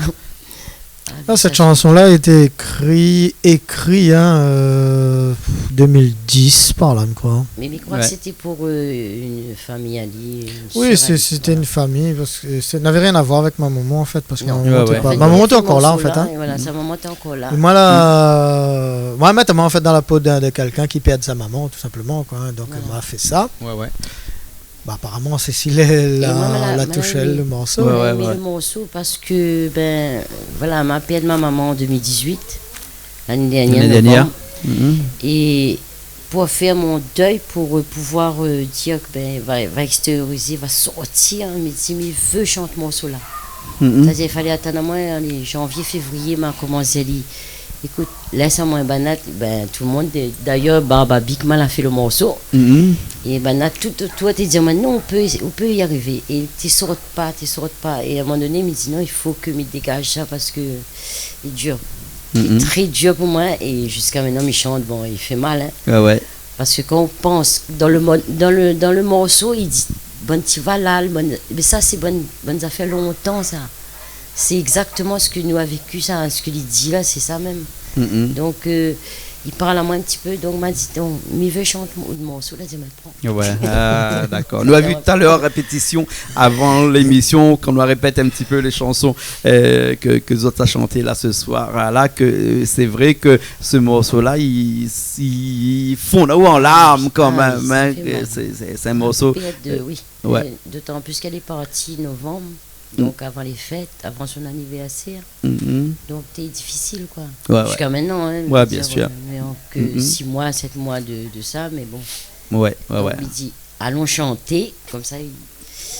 Ah, sèt shanson-la la été ékri, ékri, in, euh, deux mille dix, par la, mi kroi. Mé mi kroi ke sété pou, euh, in famiy ali, in sèr ali, voilà. Oui, sé, sété in famiy, parske sa navé rien a voir avèk mon momon, an fèt, parske mon momon té pa, mon momon té ankor la, an fèt, in. Non. Mé la ékri morso-la, é voilà, sa momon té ankor la. É moin la, moin, mi mèt amoin, an fèt, dan la po d'in, de kèlkin ki pèrd son momon, tou sinpleman, koi, in. Donk, moin la fé sa. Ouais, ouais. Bah, aparaman, Cécile, èl la, la toush le morso. É moin, ma la, ma la èm le morso parske, bin, voilà, ma pèrd mon momon an deux mille dix-huit, lané dèrnièr, novanm. Lané dèrnièr. Mhm. É pou fé mon dèy, pou, euh, pouvoir, euh, dir ke, bin, va, va ékstériorizé, va sortir, mi di, mi vé shant morso-la. Mhm. Sétadir, i falé atann amoin, alé, janvié, févrié, ma la komans ali. Ékout, lès amoin banna, bin, tout le monde, dayèr, Barbabic, ma la fé le morso. Mhm. É banna tout otour té di amoin, non, ou pé, ou pé y arivé. É té sort pa, té sort pa. É a in moman doné, mi di, non, i fo ke mi dégaz sa parske lé dir. Mhm. Lé tré dir pou moin. É ziska mintnan, mi shant, bon, i fé mal, in. Ah ouais. Parske kan ou pans dan le mo-, dan le, dan le morso, i di bann ti valal, bann, mé sa, sé bann, bann zafèr lontan, sa. Sé égzaktoman sak nou la véki, sa, sak li di la, sé sa mèm. Mm, mm. Donk, euh, li parl amoin in ti pé, donk ma di, donk, mi vé shant mo-, morso-la, di, mé pran. Ouais, ah, dakor. Nou la vi talèr répétision avan lémision, kan nou la répèt in ti pé lé shanson, euh, ke, ke zot la shanté la se soir, la, ke, euh, sé vré ke se morso-la, i, i fonn aou an larm kan mèm, in, sé, sé in morso. Ah, sé vré. Pèrd, euh, oui. Ouais. Euh, dotan plis ke lé parti novanm, donk avan lé fèt, avan son anivèrsèr. Mhm. Donk, té difisil, koi. Ouais, ouais. Ziska mintnan, in, mi vé dir, euh, mé an ke sis moi, sèt moi de, de sa, mé bon. Ouais, ouais, ouais. Donk, li di, alon shanté, konmsa, i,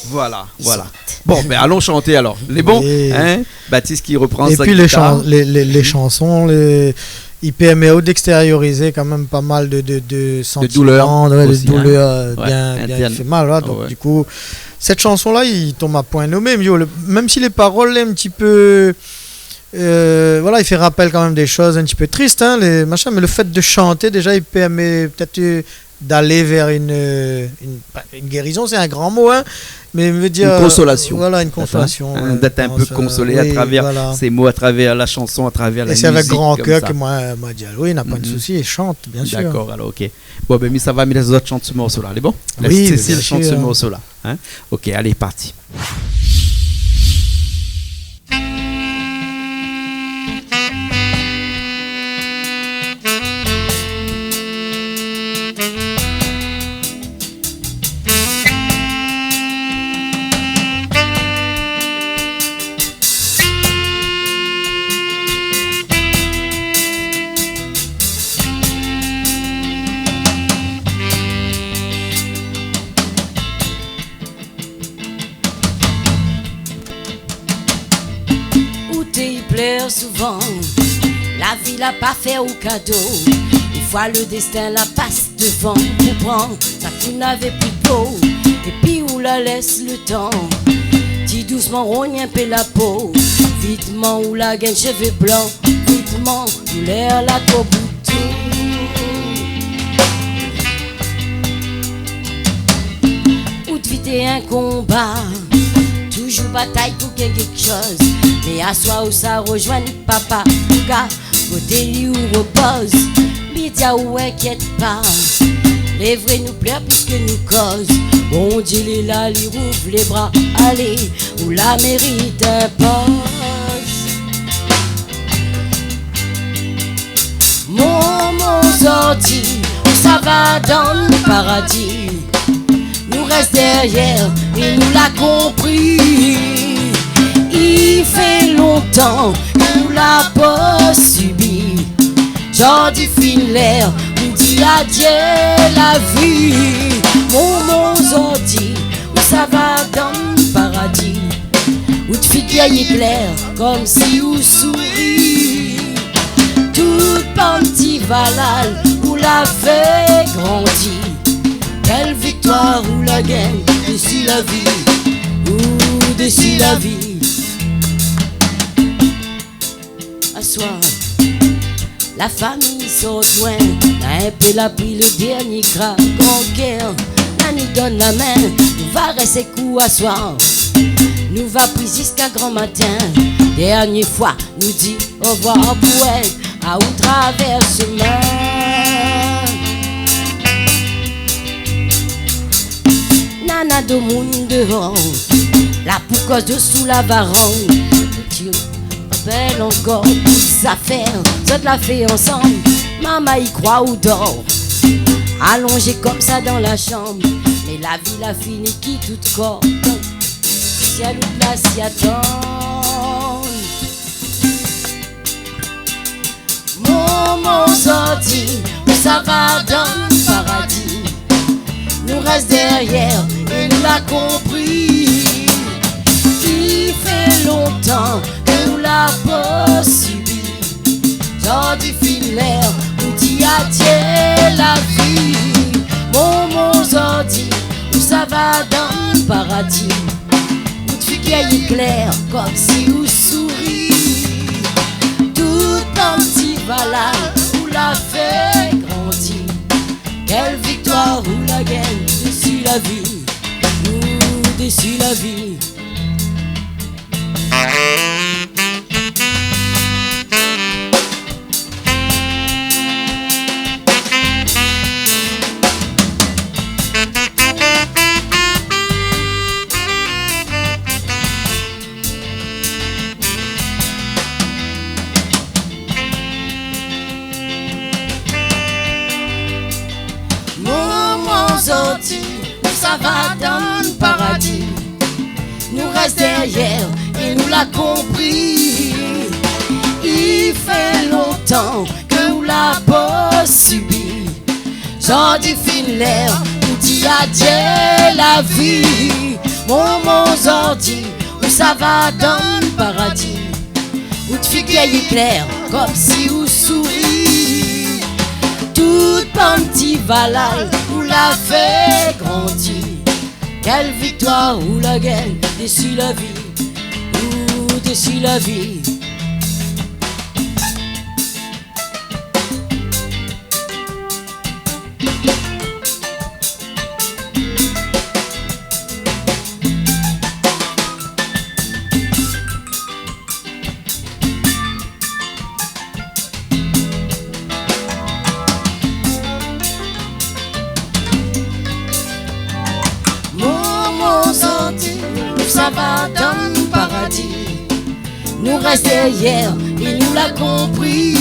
voilà, i sort. Bon, bin, alon shanté alor. Lé bon, in ? Batis ki repran sa gitar. Oui. É pi lé shan-, lé, lé, lé shanson, lé, i pèrmé aou d'ékstériorizé kan mèm pa mal de, de, de santiman, de doulèr osi, in. De doulèr, euh, bien, bien, i fé mal, voilà. Ouais, intèrn. Donk, du kou, sèt shanson-la, i tonm a poin nomé, mé, le, mèm si lé parol lé in ti pé, euh, voilà, i fé rapèl kan mèm dé shoz in ti pé tris, in, lé mashin, mé le fèt de shanté, déza, i pèrmé pétèt, euh, d'alé vèr in, euh, in, pa in gérizon, sé in gran mo, in, mé mi vé dir, in konsolasion. Voilà, in konsolasion, in, ouais, d'èt in pé konsolé, oui, voilà, a travèr sé mo, a travèr la shanson, a travèr la mizik, konmsa. É sé avèk gran kèr ke moin, moin di, oui, na pa de sousi, é shant, bien sir. Dakor, alor, OK. Bon, bin, mi sava, mi lès azot shant se morso-la, lé bon ? Oui, bien sir. Lès Cécile shant se morso-la, in ? OK, alé, parti. Ou té i plèr souvan, la vi la pa fé ou kado. Défoi le dèstin la pas dovan pou pran sak ou navé pi po. Épi ou la lès le tan ti dousman rogn in pé la po. Vitman ou la gingn shevé blan, vitman doulèr la koup tou. Sé in konba, toujour batay pou gingn kékshoz. Mé aswar ou sa rozoinn papa, ou ka koté li ou ropoz. Média ou inkièt pa, lé vré nou plèr plis ke nou koz. Bondié lé la, li rouv lé bra, alé, ou la mérit in poz. Momon Zordi, ou sava dan paradi. Nou rès dèryèr é nou la konpri. I fé lontan ke nou la pa sibi. Zordi fine lèr pou di adié la vi. Momon Zordi, ou sava dan paradi. Out figir i klèr konmsi ou souri. Tout bann ti valal ou la fé grandi. Kèl viktwar ou la gingn dési la vi, ou dési la vi. Aswar, la fami sort loin, la in pé la pli, le dèrnié kra, gran kèr, la ni donn la min, nou va rès ékou aswar. Nou va pri ziska gran matin, dèrnié fwa nou di orvwar pou èl a ou travèr shomin. Nana domoun déor la pou koz dosou la varann. Ti bèl ankor tout zafèr zot la fé ansanm. Mama i krwa ou dor alonzé konmsa dan la shanm. Mé la vi la fini, kit out kor. Sièl ou la si atann. Momon Zordi, ou sava dan paradi. Nou rès dèryèr é nou la konpri. I fé lontan ke nou la pa sibi. Zordi fine lèr pou di adié la vi. Momon Zordi, ou sava dan paradi. Out figir i klèr konmsi ou souri. Tout bann ti valal ou la fé grandi. Kèl viktwar ou la gingn dési la vi, ou dési la vi. Momon Zordi, ou sava dan paradi. Nou rès dèryèr é nou la konpri. I fé lontan ke ou la pa sibi. Zordi fine lèr pou di adié la vi. Momon Zordi, ou sava dan paradi. Out figir i klèr konmsi ou souri. Tout bann ti valal ou la fé grandi. Kèl viktwar ou la gingn dési la vi, ou dési la vi. Momon Zordi, ou sava dan paradi. Nou rès dèryèr é nou la konpri.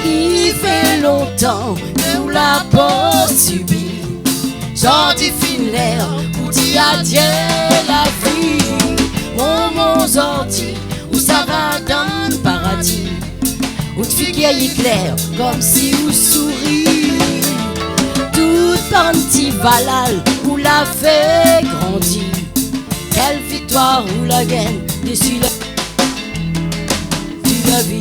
I fé lontan ke ou la pa sibi. Zordi fine lèr pou di adié la vi. Momon Zordi, ou sava dan paradi. Out figir i klèr konmsi ou souri. Tout bann ti valal ou la fé grandi. Kèl viktwar ou la gingn dési la, dési la vi.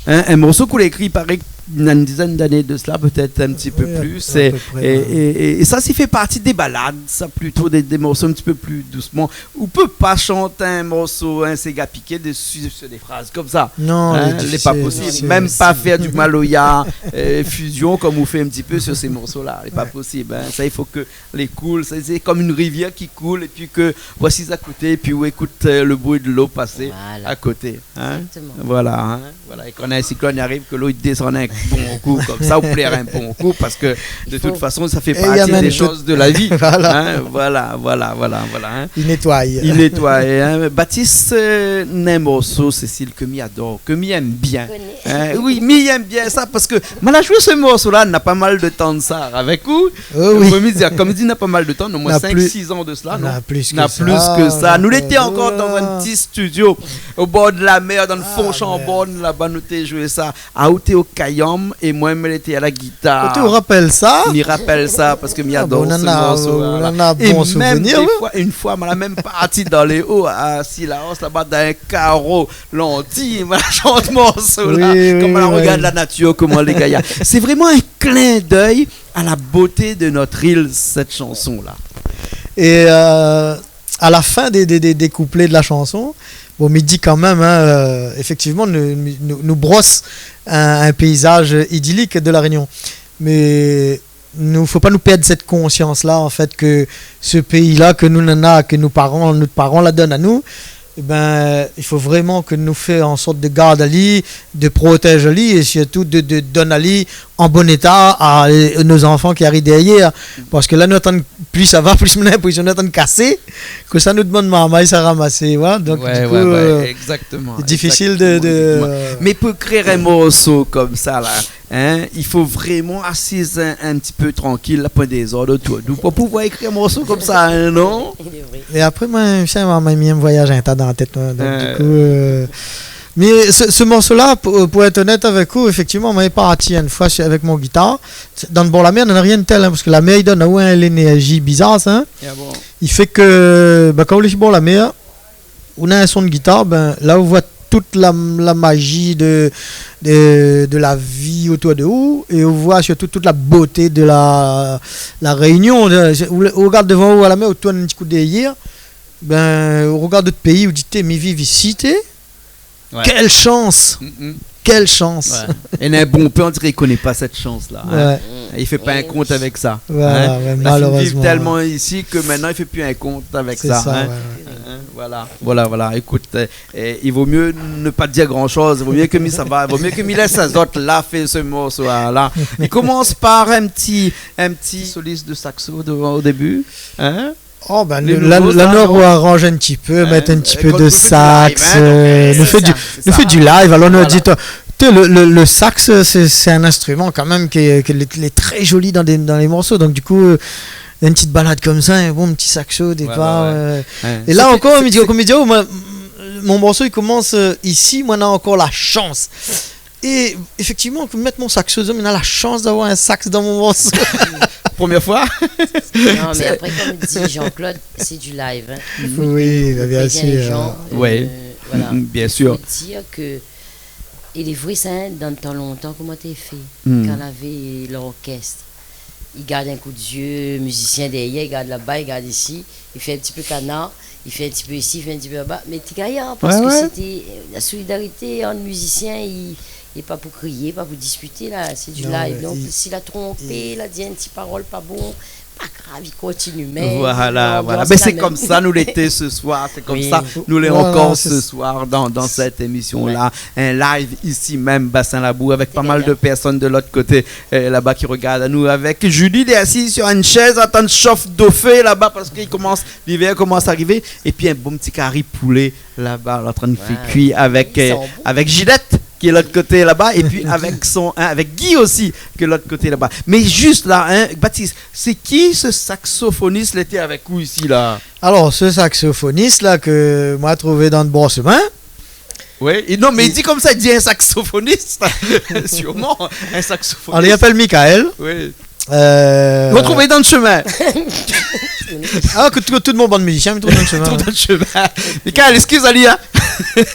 In, in morso k'ou la ékri, paré, une dizaine d'années de cela, peut-être un petit peu plus. Oui, à, à peu près, ouais. Et, et, et, et ça, ça fait partie des ballades, ça, plutôt des, des morceaux un petit peu plus doucement. Ou pé pa shant in morso, in séga piké dési, sur des phrases comme ça. Non, lé difisil, sé, sé, sé... Mèm pa fé du maloya, euh, fusion, comme on fait un petit peu sur ces morceaux-là. Lé pa posib, hein. Ça, il faut que lé koul, sé, sé comme une rivière qui coule, et puis que voici à côté, et puis on écoute, euh, le bruit de l'eau passer à côté, hein. Voilà. Exactement. Voilà, hein. Voilà. Et quand un cyclone arrive, que l'eau, il descend un bon coup, comme ça, ou plèr un bon coup, parce que de toute façon, ça fait partie des choses de la vie. Voilà. Hein, voilà, voilà, voilà, hein. I nétoy. I nétoy, hein. Baptiste, euh, néna in morso, Cécile, ke mi ador, ke mi èm bien. Hein, oui, mi èm bien sa, parske ma la zoué se morso-la, na pa mal de tan de sa, avèk ou. Oh oui. Moin, mi di, konm i di, na pa mal de tan, non, moin, na sink, sis an de sela, non ? Na plis ke sa. Nou lété ankor dan in ti studio o bor de la mèr, dan le fon Chambord, laba, nou té zoué sa. Aou té o kayanm é moin, mi lété a la gitar. Ou té rapèl sa ? Mi rapèl sa, parske mi ador se morso-la. Ah bon, nana, nana bon souvenir, oui. É mèm défoi, in foi, ma la mèm parti dan lé o, a Cilaos, laba, dan in karo lanti, ma la shant morso-la. Oui, oui, oui. Koman la rogard la natir, koman lé gayar. C'est vraiment un clin d'œil à la beauté de notre île, cette chanson-là. Et, euh, à la fin des, des, des, des couplets de la chanson, bon, mi di kan mèm, hein, euh, effectivement, nou, nou, nou bros in, in péizaz idilik de La Rényon. Mé nou, fo pa nou pèrd sèt konsians-la, an fèt, ke se péi-la ke nou nana, ke nout paran, nout paran la donn anou, ében, i fo vréman ke nou fé an sort de gard ali, de protèz ali, é sirtou de, de donn ali an bon éta a, euh, nout zanfan ki ariv dèryèr. Parske la, nou atann, plis sa va, plis mon inprésion nou atann kasé, ke sa nou domann marmay sa ramasé, voilà. Donk, ouais, du coup, ouais, ouais, euh, exactement, difisil de, exactement, de, exactement. Mé pou ékrir in morso konmsa la, hein, i fo vréman asiz in, in ti pé trankil, la, poin dézord otour de ou pou pouvoir ékrir in morso konmsa, hein, non ? Il est vrai. É apré, moin, mi sé, moin, mi èm voyaz in ta dan la tèt, moin. Donk, euh, du coup, euh, mé se, se morso-la, pou, pou èt onèt avèk ou, éfèktivman, moin lé parti in foi su, avèk mon gitar. Dan le bor la mèr, nana rien de tèl, hein, parske la mèr i donn aou in lénèrzi bizar, sa, hein. Ah bon ? I fé ke, ben, kan ou lé su bor la mèr, ou na in son de gitar, ben, la ou voi tout la, la mazi de, de, de la vi otour de ou, é ou voi sirtou tout la boté de la, La Rényon. De, ou, ou rogard dovan ou a la mèr, ou tourn in ti kou dèryèr, ben, ou rogard out péi, ou di, té, mi viv isi, té. Ouais. Quelle chance ! Mm, mm. Quelle chance ! Ouais. É néna bonpé, on diré, i koné pa sèt shans-la, hein. Ouais. I fé pa in kont avèk sa, hein. Voilà, ouais, malérèzman. La fine viv tèlman isi ke mintnan i fé pi in kont avèk sa, hein. Sé sa, ouais, ouais. Hein, voilà, voilà, voilà. Ékout, euh, euh, i vo myé ne pa dir gran shoz, i vo myé ke mi sava, i vo myé ke mi lès azot la fé se morso-la. I komans par in ti, in ti solis de saxo de, o début, hein. Oh, ben, la, nou aranz in ti pé, mèt in ti pé de sax, euh, nou fé du, nou fé du live, alor nou di, té, le, le, le sax, sé, sé in instriman kan mèm ki, ki lé, lé trè zoli dan dé, dan lé morso. Donk, du coup, euh, in ti balad konmsa, in bon ti saxo o dépar, euh. Ouais, ouais, ouais. É la ankor, mi di, konm mi di, oh, moin, mon morso i komans, euh, isi, moin na ankor la shans. É éfèktivman, ke mèt mon saxo dedan, mi na la shans d'avoir in sax dan mon morso. Première fois ? Non, mé apré, konm di Jean-Claude, sé du live, hein. I fo, i fo péyé in jan, euh, voilà. Oui, bien sûr. I fo dir ke, é lé vré sa, hein, dan tan lontan, koman té fé, kan lavé lorkès. I gard in kou d'zyé, mizisien dèryèr, i gard laba, i gard isi, i fé in ti pé kanar, i fé in ti pé isi, i fé in ti pé laba. Mé té gayar, parske sété, euh, la solidarité ant mizisien, i, i lé pa pou kriyé, pa pou dispité, la, sé du live. Non, mé donk, si la tronpé, la di in ti parol pa bon, pa grav, i kontinié, mé lanbians la mèm. Voilà, voilà. Mé sé konmsa nou lété se soir, sé konmsa nou lé ankor se soir dan, dan sèt émision-la. Ouais. In live isi mèm, Bassin Labou, avèk pa mal de pèrsone de lot koté. Euh, laba ki rogard anou avèk Julie, lé asiz sur in shèz, atann shof dofé laba, parske i komans, livèr i komans arivé, épi in bon ti kari poulé laba, lé antrin kui avèk, euh, avèk Gilette, ki lé lot koté laba, épi avèk son, hein, avèk Guy osi, ki lé lot koté laba. Mé zis la, hein, Baptiste, sé ki se saxofonis lété avèk ou isi la ? Alor, se saxofonis-la ke moin la trouvé dan le bor shemin, Oui, é non, mé li di konmsa, li di in saxofonis. Sirman, in saxofonis. Alor, li apèl Michael. Oui. Euh, nou trouv dan le shemin. Ah, ke tout, tout mon bann mizisien, mi trouv dan le shemin. Trouv dan le shemin. Michael, eskiz ali, hein.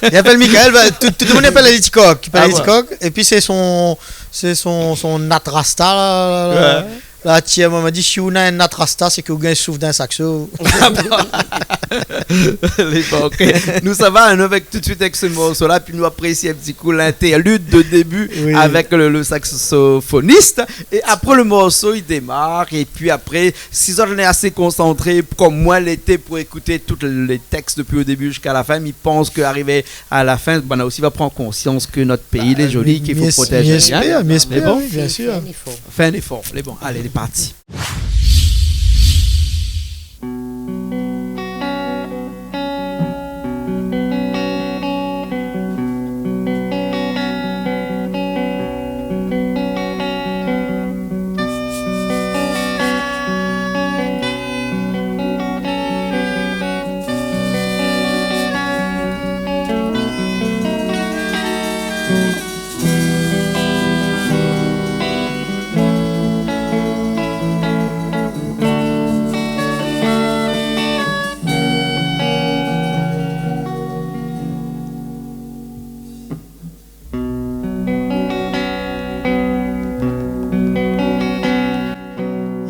Li apèl Michael, ben, tout, tout le moun i apèl ali Ticoc. I apèl ali Ticoc. Ah ouais. Épi sé son, Sé son, son nat rasta la. Ouais. La, tié, moin la di, si ou na in nat rasta, sé ke ou gingn souf d'in sakso. Lé bon, OK. Nou sava, nou, avèk, tout suit avèk se morso-la, pi nou aprési in ti kou l'interlude de début, oui, avèk le, le saxophoniste. É apré, le morso i démar, épi apré, si zot lé asé konsantré, konm moin lété, pou ékout tout le tèks dopi le début ziska la fin, mi pans ke arivé a la fin, banna osi va pran konsians ke nout péi lé zoli, k'i fo protèz. Ba, mi éspèr, mi éspèr, oui, bien sûr. Fé in éfor. Fé in éfor. Lé bon, alé, lé parti.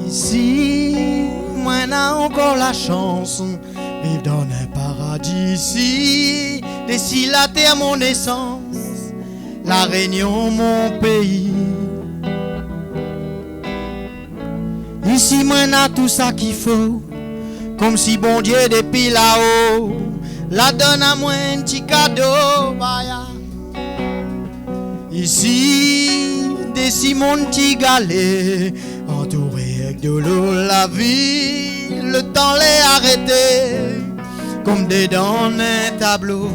Isi, moin na ankor la shans viv dan in paradi isi, dési la tèr mon nésans, La Rényon mon péi. Isi moin na tou sa k'i fo, konmsi Bondié dépi lao la donn amoin in ti kado, baya. Isi, dési mon ti galé, antouré èk dolo, la vi, le tan lé arété, konm dedan in tablo.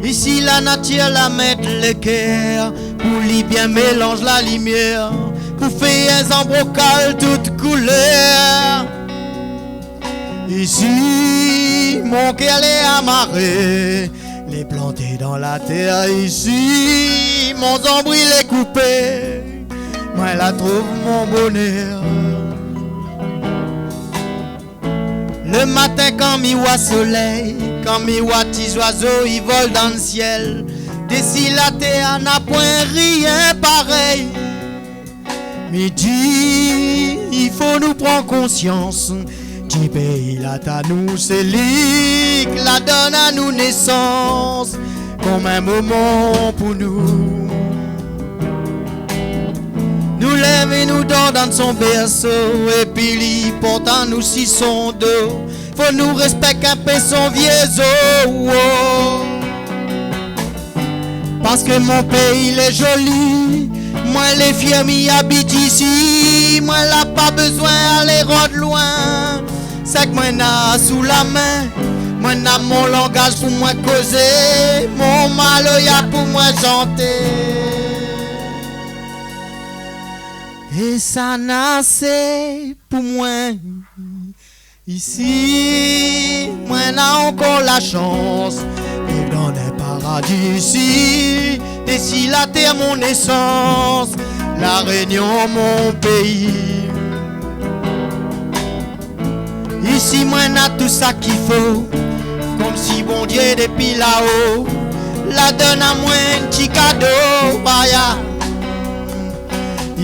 Isi la natir la mèt lékèr, pou li bien mélanz la limièr, pou fé in zanbrokal tout koulèr. Isi, mon kèr lé amaré, lé planté dan la tèr. Isi, mon zonbril lé koupé, moin la trouv mon bonèr. Le matin kan mi oi solèy, kan mi oi ti zoizo i vol dan sièl, dési la tèr na poin rien parèy. Mi di, i fo nou pran konsians, ti péi la ta nou, sé li k'la donn anou nésans, konm in momon pou nou. Nou lèv é nou dor dan son bèrso, épi li port anou si son do. Fo nou rèspèk in pé son vié zo, oh. Parske mon péi lé zoli, moin lé fièr mi abit isi, moin la pa bezoin alé rod loin. Sak moin na sou la min, moin na mon langaz pou moin kozé, mon maloya pou moin shanté. É sa na asé pou moin. Isi, moin na ankor la shans viv dan in paradi isi, dési la tèr mon nésans, La Rényon mon péi. Isi, moin na tou sa k'i fo, konmsi Bondié dépi lao la donn amoin in ti kado, baya.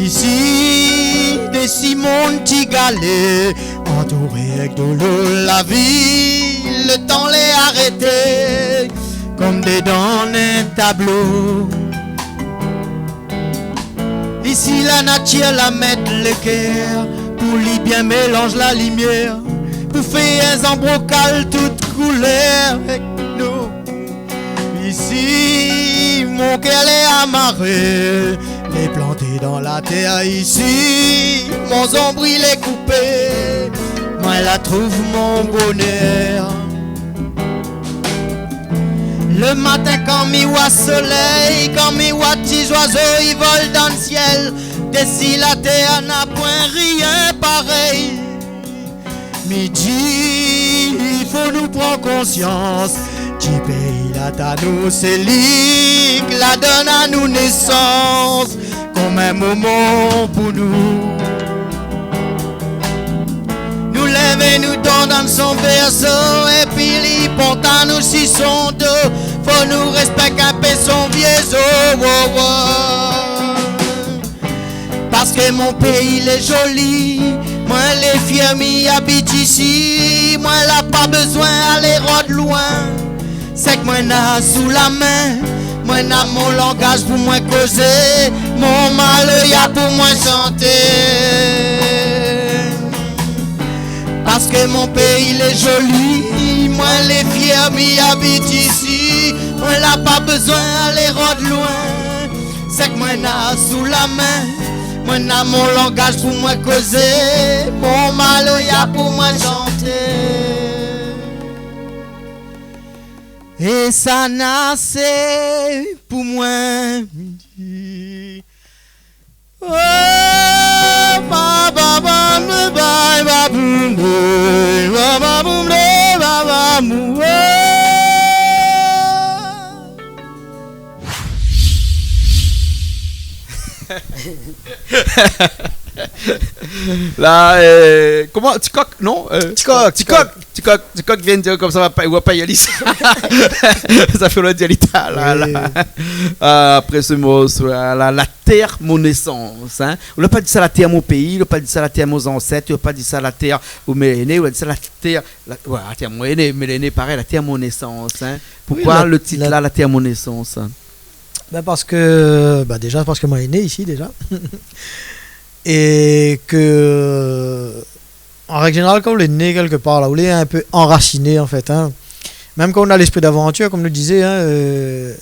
Isi, dési mon ti galé, antouré èk dolo, la vi, le tan lé arété, konm dedan in tablo. Isi, la natir la mèt lékèr, pou li bien mélanz la limièr, pou fé in zanbrokal tout koulèr èk nou. Isi, mon kèr lé amaré, lé planté dan la tèr. Isi, mon zonbril lé koupé, moin la trouv mon bonèr. Le matin kan mi oi solèy, kan mi oi ti zoizo i vol dan sièl, dési la tèr na poin rien parèy. Mi di, i fo nou pran konsians, ti péi la ta nou, sé li k'la donn anou nésans, konm in momon pou nou. Nou lèv é nou dor Son bèrso, épi li pont anou si son do. Fo nou rèspèk inpé son vié zo, wo, wo. Paske mon péi lé zoli, moin lé fièr mi abit isi, moin la pa bézoin alé rod loin. Sèk moin na sou la min, moin na mon langaz pou moin kozé, mon maloya pou moin shanté. Paske mon péi lé zoli, moin lé fièr mi abit isi, moin la pa bézoin alé rod loin. Sèk moin na sou la min, moin na mon langaz pou moin kozé, mon maloya pou moin shanté. É sa na asé pou moin di. Oh, ba, ba, ba, ba, ba, ba, boum, boum, ba, ba, boum, ba, ba, boum, oh. La, euh, koman, Tikok, non, euh, Tikok, Tikok. Tikok. Tikok, Tikok vien dir konmsa, va pa, va pa y alé. Sa fé lontan di alé, la, la. Oui. Ah, apré se morso la, la, la tèr mon nésans, in. Ou la pa di sa la tèr mon péi, ou la pa di sa la tèr mon zansèt, ou la pa di sa la tèr ousa moin lé né, ou la di sa la tèr, la, ouais, la tèr moin lé né, mé lé né parèy, la tèr mon nésans, in. Oui, poukoi la, le tit la, la tèr mon nésans, in ? Ben, paske, ben, déza, paske moin lé né isi, déza. É ke, an règ zénéral, kan ou lé né kèlkepar, la, ou lé inpé anrasiné, an fèt, in. Mèm kan ou na léspri d'avantir, konm nou dizé, in, euh,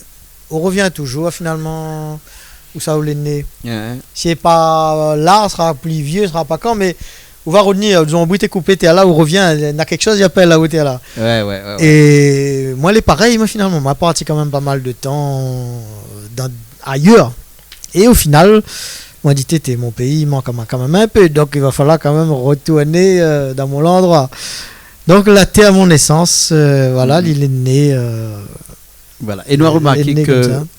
ou rovien touzour, finalman, ousa ou lé né. Ouais. Si lé pa la, sra pli vié, sra pa kan, mé ou va rovnir, dizon, bri té koupé, té la, ou rovien, na kékshoz i apèl la, ou té la. Ouais, ouais, ouais, ouais. É moin, lé parèy, moin, finalman, moin la parti kanmèm pa mal de tan, euh, dan, ayèr. É o final, moin la di, té, té, mon péi i mank amoin kanmèm inpé, donk i va falloir kanmèm retourné, euh, dan mon landroi. Donk, la tèr mon nésans, euh, voilà, li lé né, euh, Voilà. É nou la romarké ke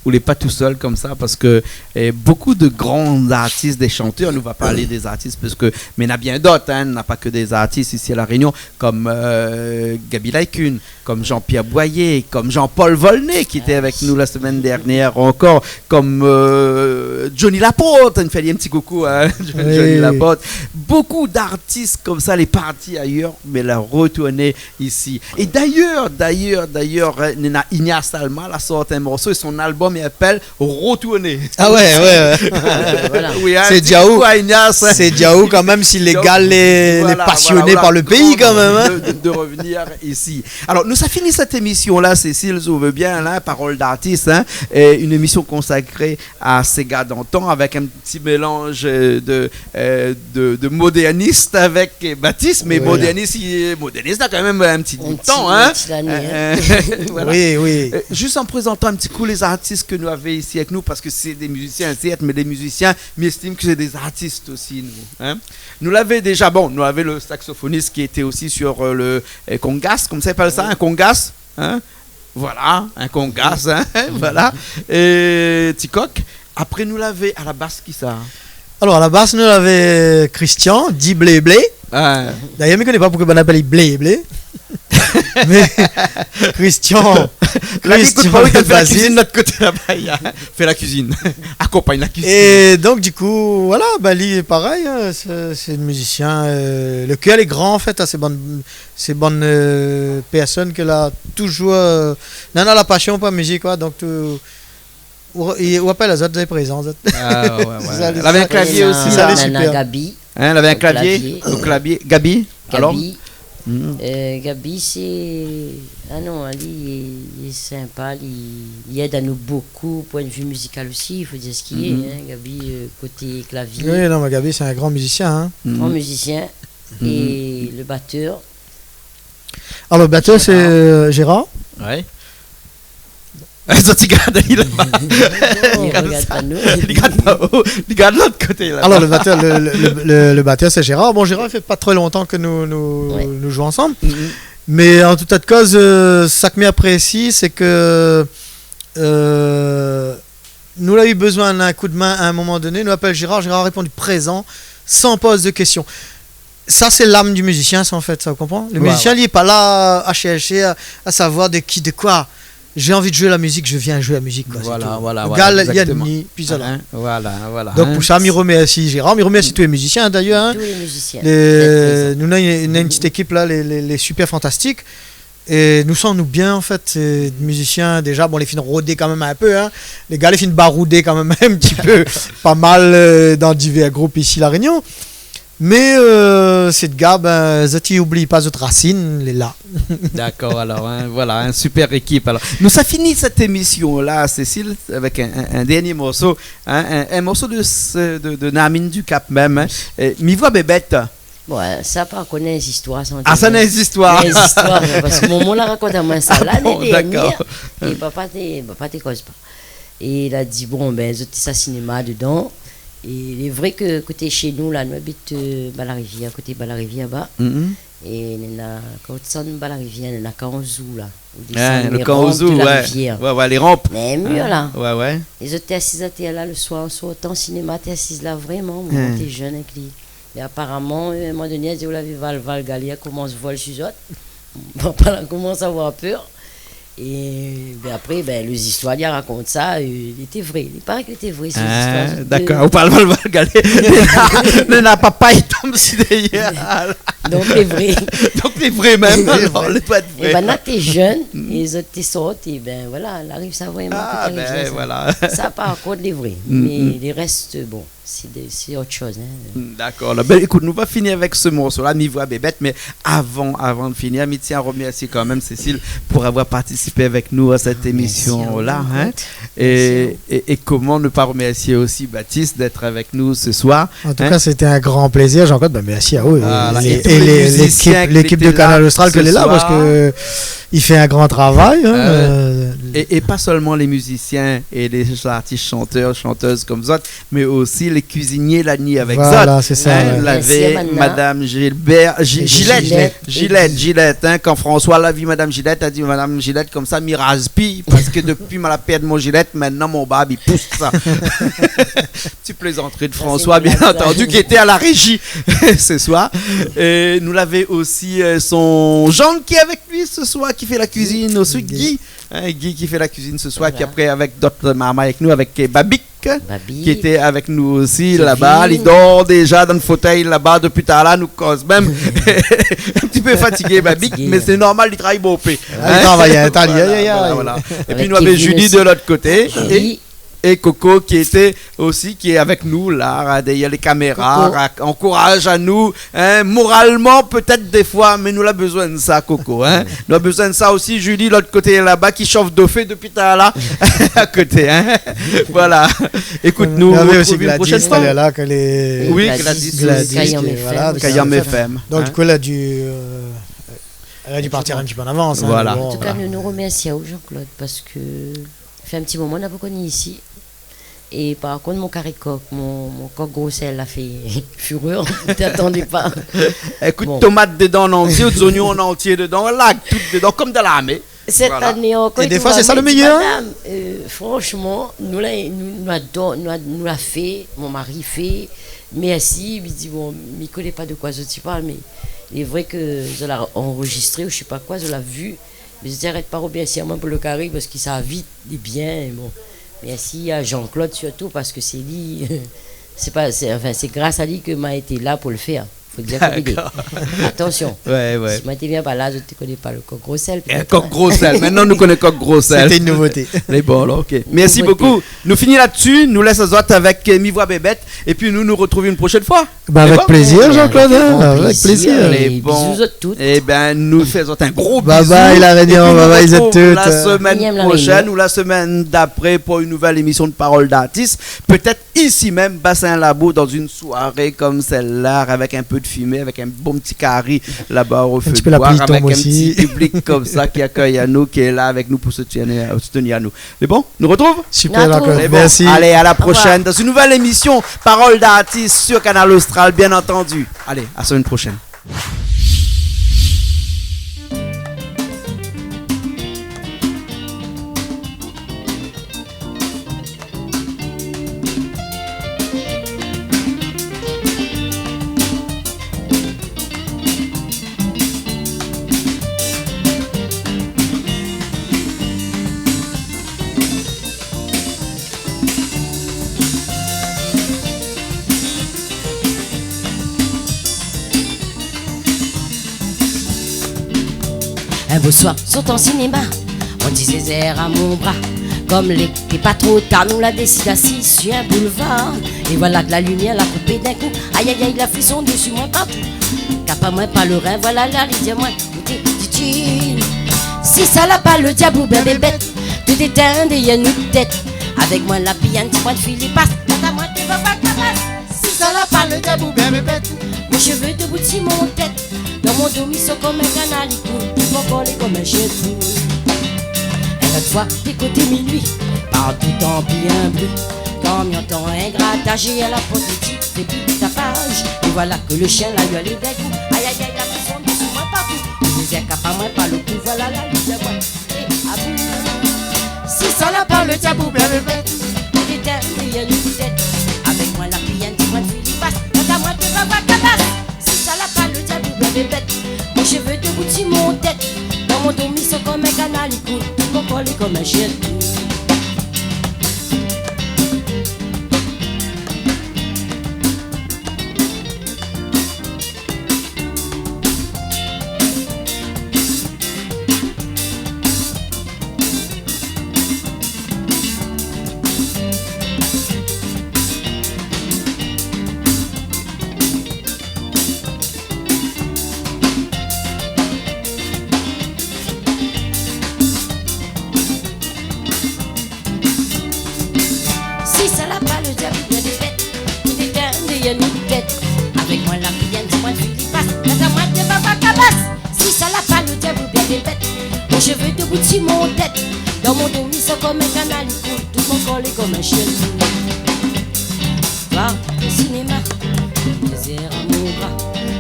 ou lé pa tousèl konmsa, paske, eh, bonpé de gran artis, dé shantèr, nou va parl dé zartis, paske, mé na bien d'ot, in, na pa ke dé zartis isi La Rényon, konm, euh, Gaby Laï-Kune, konm Jean-Pierre Boyer, konm Jean-Paul Volnay, ki té avèk nou la semèn dèrnièr ankor, konm, euh, Johnny Laporte, in, fé in ti koukou, in, Johnny Laporte. Oui. Bonpé d'artis konmsa, lé parti ayèr, mé la retourné isi. É d'ayèr, d'ayèr, d'ayèr, in, néna Ignace Alma la sort in morso é son album i apèl Retourné. Ah ouais, ouais, ouais. Voilà. Oui, in, sé Diaou. Sé Diaou kanmèm, si lé gars lé, lé pasioné par le péi kanmèm, in. Donk, de, de, de revenir isi. Alor, nou sa fini sèt émisyon-la, Cécile, si ou vé bien, la, Parole d'artiste, in, é in émisyon konsakré a séga d'antan, avèk in ti mélanz, euh, de, euh, de, de modèrnis avèk, euh, Batis, mé modèrnis, li, modèrnis la kanmèn in ti bout de tan, in. In ti, in ti lané, in. Euh, voilà. Oui, oui. Euh, zis an prézantan in ti kou lé zartis ke nou lavé isi avèk nou, paske sé dé mizisien, sèrt, mé dé mizisien, mi éstim ke sé dé zartis osi, nou, in. Nou lavé déza, bon, nou lavé le saksofonis ki lété osi sur, euh, le, euh, kongas, konmsa i apèl sa, in kongas, in. Voilà, in kongas, in, voilà. É Tikok, apré nou lavé a la bas kisa ? Alor, a la bas, nou lavé Christian, di Blé Blé. Ah. D'ayèr, mi koné pa poukosa bann i apèl Blé Blé. Mé Christian, la, li ékout pa, Christian, li fé la Basile. Kuizine de lot koté laba, li fé la kuizine. Akonpagn la kuizine. É donk, di kou, voilà, ben, li, parèy, in, sé, sé in mizisien, euh, le kèr lé gran, an fèt, in, sé bann, sé bann, euh, pèrsone ke la touzour, euh, nana la pasion pou la mizik, koi. Donk, tou, ou, i, ou apèl azot, zot lé prézan, zot. Ah, ouais, ouais. Sé sa, lé... Lavé in klavié osi, la. Sé sa, lé super. Nana Gaby. In, lavé in klavié. Klavié. O klavié. Gaby, alor ? Gaby. Mhm. Euh, Gaby, sé, ah non, li, li lé sinpa, li, li èd anou bonpé, poin de vi mizikal osi, i fo dir sak i lé, in, Gaby, euh, koté klavié. Oui, non, mé Gaby, sé in gran mizisien, in. Gran mizisien. Mhm. É le batèr, Alor, le batèr, sé, euh, Gérard. Ouais. Zot i gard, li la. Li gard pa nou. Li gard pa, oh, li gard lot koté, la. Alor, le batèr, le, le, le, le batèr, sé Gérard. Bon, Gérard, i fé pa tro lontan ke nou, nou, nou zoué ansanm. Mhm. Mé an tou éta de koz, euh, sak mi aprési, sé ke, euh, nou la u bezoin in koudmin a in moman doné, nou apèl Gérard, Gérard la réponn prézan, san poz de késtion. sa, sé l'am du mizisien, sa, an fèt, sa, ou konpran ? Le mizisien, li lé pa la a shèrshé a, a savoir de ki, de koi. J'ai envie de jouer la musique, je viens jouer la musique, koi, sé tou. Voilà, voilà, exactement. Le gars, li admir, pi voilà. Hein, voilà, voilà. Donk, pou sa, mi romèrsi Gérard, mi romèrsi tout lé mizisien, dayèr, hein. Tout lé mizisien. Nou néna, nou néna in ti ékip la, lé, lé, lé super fantastik. É nou san anou bien, an fèt, sé dé mizisien, déza, bon, lé fine rodé kan mèm in pé, hein. Lé gars, lé fine baroudé kan mèm in ti pé, pa mal, euh, dan divèr group isi La Rényon. Mé, euh, sé dé gars, bin, zot i oubli pa zot rasine, lé la. Dakor, alor, hein, voilà, in super ékip. Alor, nou sa fini sèt émisyon-la, Cécile, avèk in, in, in dèrnié morso, hein, in, in morso de s-, de, de Narmine Ducap mèm, hein. É, Mi voi bébèt. Bon, euh, sa, par kont, néna zistoir, sa, Ah, sa, néna zistoir. Néna zistoir, non, parske momon la rakont amwin sa, Ah bon, lané dèrnièr, dakor. É papa té, papa té koz pa. É la di, bon, bin, zot té sa sinéma dedan. É lé vré ke koté shé nou, la, nou abit, euh, ba la rivièr, koté ba la rivièr, ba. Mhm. É néna, kan ou désann ba la rivièr, néna kan ou zou, la. Ou désann lé ranp de la rivièr. Ouais, ouais, lé ranp. Mé mèm, la. Ouais, ouais. É zot té asiz atèr la, le soir, an sortan sinéma, té asiz la, vréman, momon té jenn èk li. Mé aparaman, euh, in moman doné, la di, ou la vi Valval Galé la komans vol si zot. Papa la komans avoir pèr. É, bin, apré, bin, lé zistoir, li rakont sa, euh, li té vré. I paré ke li té vré, sé zistoir. Ah, dakor. Ou parl Valval Galé. Néna papa i tonm si dèrièr. Donk, lé vré. Donk, lé vré mèm. Lé vré. Alor, lé pa vré. É bin, la té jenn, é zot té sort, é bin, voilà, la ariv sa vréman, Ah, bin, voilà. Sa, par kont, lé vré. Mm, Mé mm. Lé rès, bon. Sé de, sé ot shoz, hein. Dakor. La, bin, ékout, nou va fini avèk se morso-la, Mi voi bébèt, mé avan, avan de fini, mi tien a romèrsié kan mèm Cécile pou avoir partisipé avèk nou a sèt émisyon-la, hein. Mèrsi a ou, Jean-Claude. Mèrsi a ou. É, é, é koman ne pa romèrsié osi Baptiste d'èt avèk nou se soir, hein. An tou ka, sété in gran plézir, Jean-Claude. Bin, mèrsi a ou. Voilà. É tout lé mizisien ki lété la se soir. É tout lé, lékip, lékip de Kanal Austral ke lé la, parske i fé in gran travay, hein, euh. É, é pa sèlman lé mizisien é lé artis, shantèr, shantèz konm zot, mé osi lé kuizinié la ni avèk zot. Voilà, sé sa, ouais. Hein, lavé Madame Gilbert, Gi-, Gilette, Gilette, hein, kan François la vi Madame Gilette, la di, Madame Gilette, konmsa, mi raz pi, parske dopi ma la pèrd mon Gilette, mintnan mon barb i pous sa. Ti plézantri de François, bien antandi, ki lété a la réji se soir. É nou lavé osi, euh, son Jean ki lé avèk nou se soir, ki fé la kuizine osi, Guy. Guy. Hein, Guy ki fé la kuizine se soir, épi apré avèk dot marmay avèk nou, avèk, euh, Babic, ki lété avèk nou osi laba. Kevin. Li dor déza dan le fotèy laba dopi talèr, nou koz mèm. In ti pé fatigé, Babic, mé sé normal, li travay bonpé. Ah, li travay, hein, talèr, voilà, voilà. Épi nou lavé Julie de lot koté. Julie. É Coco ki lété osi, ki lé avèk nou la, dèrièr lé kaméra, Coco. Rak-, ankouraz anou, hein, moralman pétèt défoi, mé nou la bezoin de sa, Coco, hein. Nou la bezoin de sa osi, Julie, lot koté laba, ki shof dofé dopi talèr, a koté, hein. Voilà. Ékout, nou artrouv in proshèn foi. Navé osi Gladys, talèr la, ke lé Oui, Gladys, Gladys, euh, Kayanm F M. Kayanm F M, hein. Donk, du kou, èl la di, euh, èl la di partir in ti pé an avans, hein, mé bon, voilà. An tou ka, nou, nou romèrsi aou, Jean-Claude, parske fé in ti moman, nou la pankor ni isi. É par kont, mon kari kok, mon, mon kok gro sèl la fé furèr. Té atann pa. Bon. Ékout, tomat dedan an antié, ou zoignon an antié dedan, la, tout dedan, konm dan larmé. Sèt ané ankor, é défoi, sé sa le méyèr. Madam, euh, franshman, nou la, nou, nou ador, nou la, nou la fé, mon mari fé, mèrsi, mi di, bon, mi koné pa de koi zot i parl, mé lé vré ke zot la anrozistré, ou sé pa koi, zot la vi, Mé zot i arèt pa romèrsié amwin pou le kari, parske sa vit, lé bien, é bon. Mèrsi a Jean-Claude sirtou, parske sé li, sé pa, sé, anfin, sé gras a li ke ma été la pou le fèr. Fo dir komik. Dakor. Atansion. Ouais, ouais. Si ma té bien pa la, zot té koné pa le kok gro sèl, pétèt. Kok gro sèl. Mintnan, nou koné kok gro sèl. Sété in nouvoté. Mé bon, alor, OK. Mèrsi bokou. Nou fini la-dsi, nou lès azot avèk, euh, Mi voi bébèt, épi nou, nou artrouv in proshèn foi. Ba, avèk plézir, Jean-Claude, hein, avèk plézir. Alé, bon. Bizou zot tout. Ében, nou fé azot in gro bizou. Bye bye, La Rényon, bye bye, zot tout. Épi nou artrouv la semèn proshèn ou la semèn d'apré pou in nouvèl émision de Parole d'artiste. Pétèt isi mèm, Bassin Labou, dan in soiré konm sèl-la, avèk in pé de fimé, avèk in bon ti kari laba o fé de boi, avèk in ti piblik konmsa ki akèy anou, ki lé la avèk nou pou soutenir, soutenir anou. Lé bon ? Nou artrouv ? Super, Jean-Claude. Mèrsi. Alé, à la prochaine dans une nouvelle émission Parole d'artiste sur Kanal Austral, bien entendu. Alé, à la semaine prochaine. In bo soir, sort an sinéma, mon ti zézèr a mon bra. Kom lété pa tro tar, nou la désid asiz si in boulvar. É voila ke la limièr la koupé d'in kou. Ayayay, la fé son desi moin partou. Kap amoin par lo rin, voila la li di amoin, ékout, Titine, si sa la pa lo diab oubien bébèt, té détinn dèrièr nout tèt. Avèk moin la pi in ti poin filipas, kanta moin té va pa kabas. Si sa la pa lo diab oubien bébèt, mon shové debout si mon tèt. Dan mon do mi san kom in kanal i koul, tout mon kor lé kom in shien d'poul. In lot foi, té koté minui, partou tanpi in bri. Kan mi antann in grataj a la port, li di, fé pi tapaj. É voila ke lo shien la yèrlé d'in kou. Ayayay, la fé son desi moin partou. Lo zézèr kap amoin par lo kou, voila la li di amoin, é abou. Si sa la pa lo diab oubien bébèt, té détinn dèrièr nout tèt. Avèk moin la pi in ti poin filipas, kanta moin té va pa kabas. Si sa la pa lo diab oubien bébèt, mon shové debout si mon tèt. Dan mon do mi san kom in kanal i koul, tout mon kor lé kom in shien d'poul. Si sa la pa lo diab oubien bébèt, té détinn dèrièr nout tèt. Avèk moin la pi in ti poin filipas, kanta moin té va pa kabas. Si sa la pa lo diab oubien bébèt, mon shové debout si mon tèt. Dan mon do mi san kom in kanal i koul, tout mon kor lé kom in shien d'poul. Sort an sinéma, zézèr a mon bra.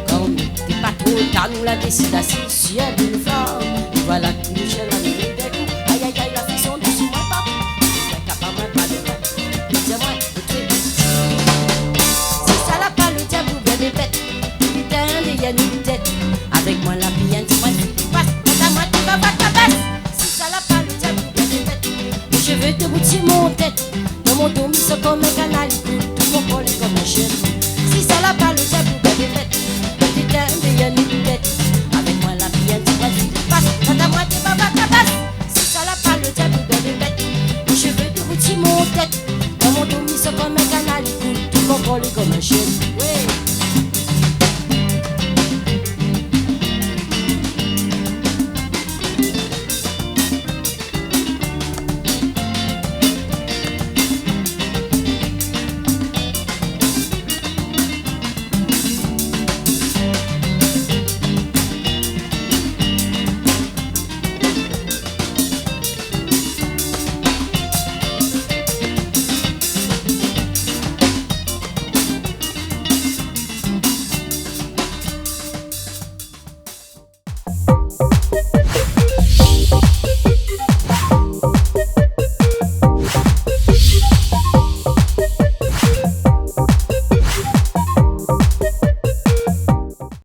Kom lété pa tro tar, nou la désid asiz si in boulvar. É voila ke lo shien la yèrlé d'in kou. Ayayay, la fé son desi moin partou. Kap amoin par lo rin, li di amoin, ékout, si sa la pa lo diab oubien bébèt, té détinn dèrièr nout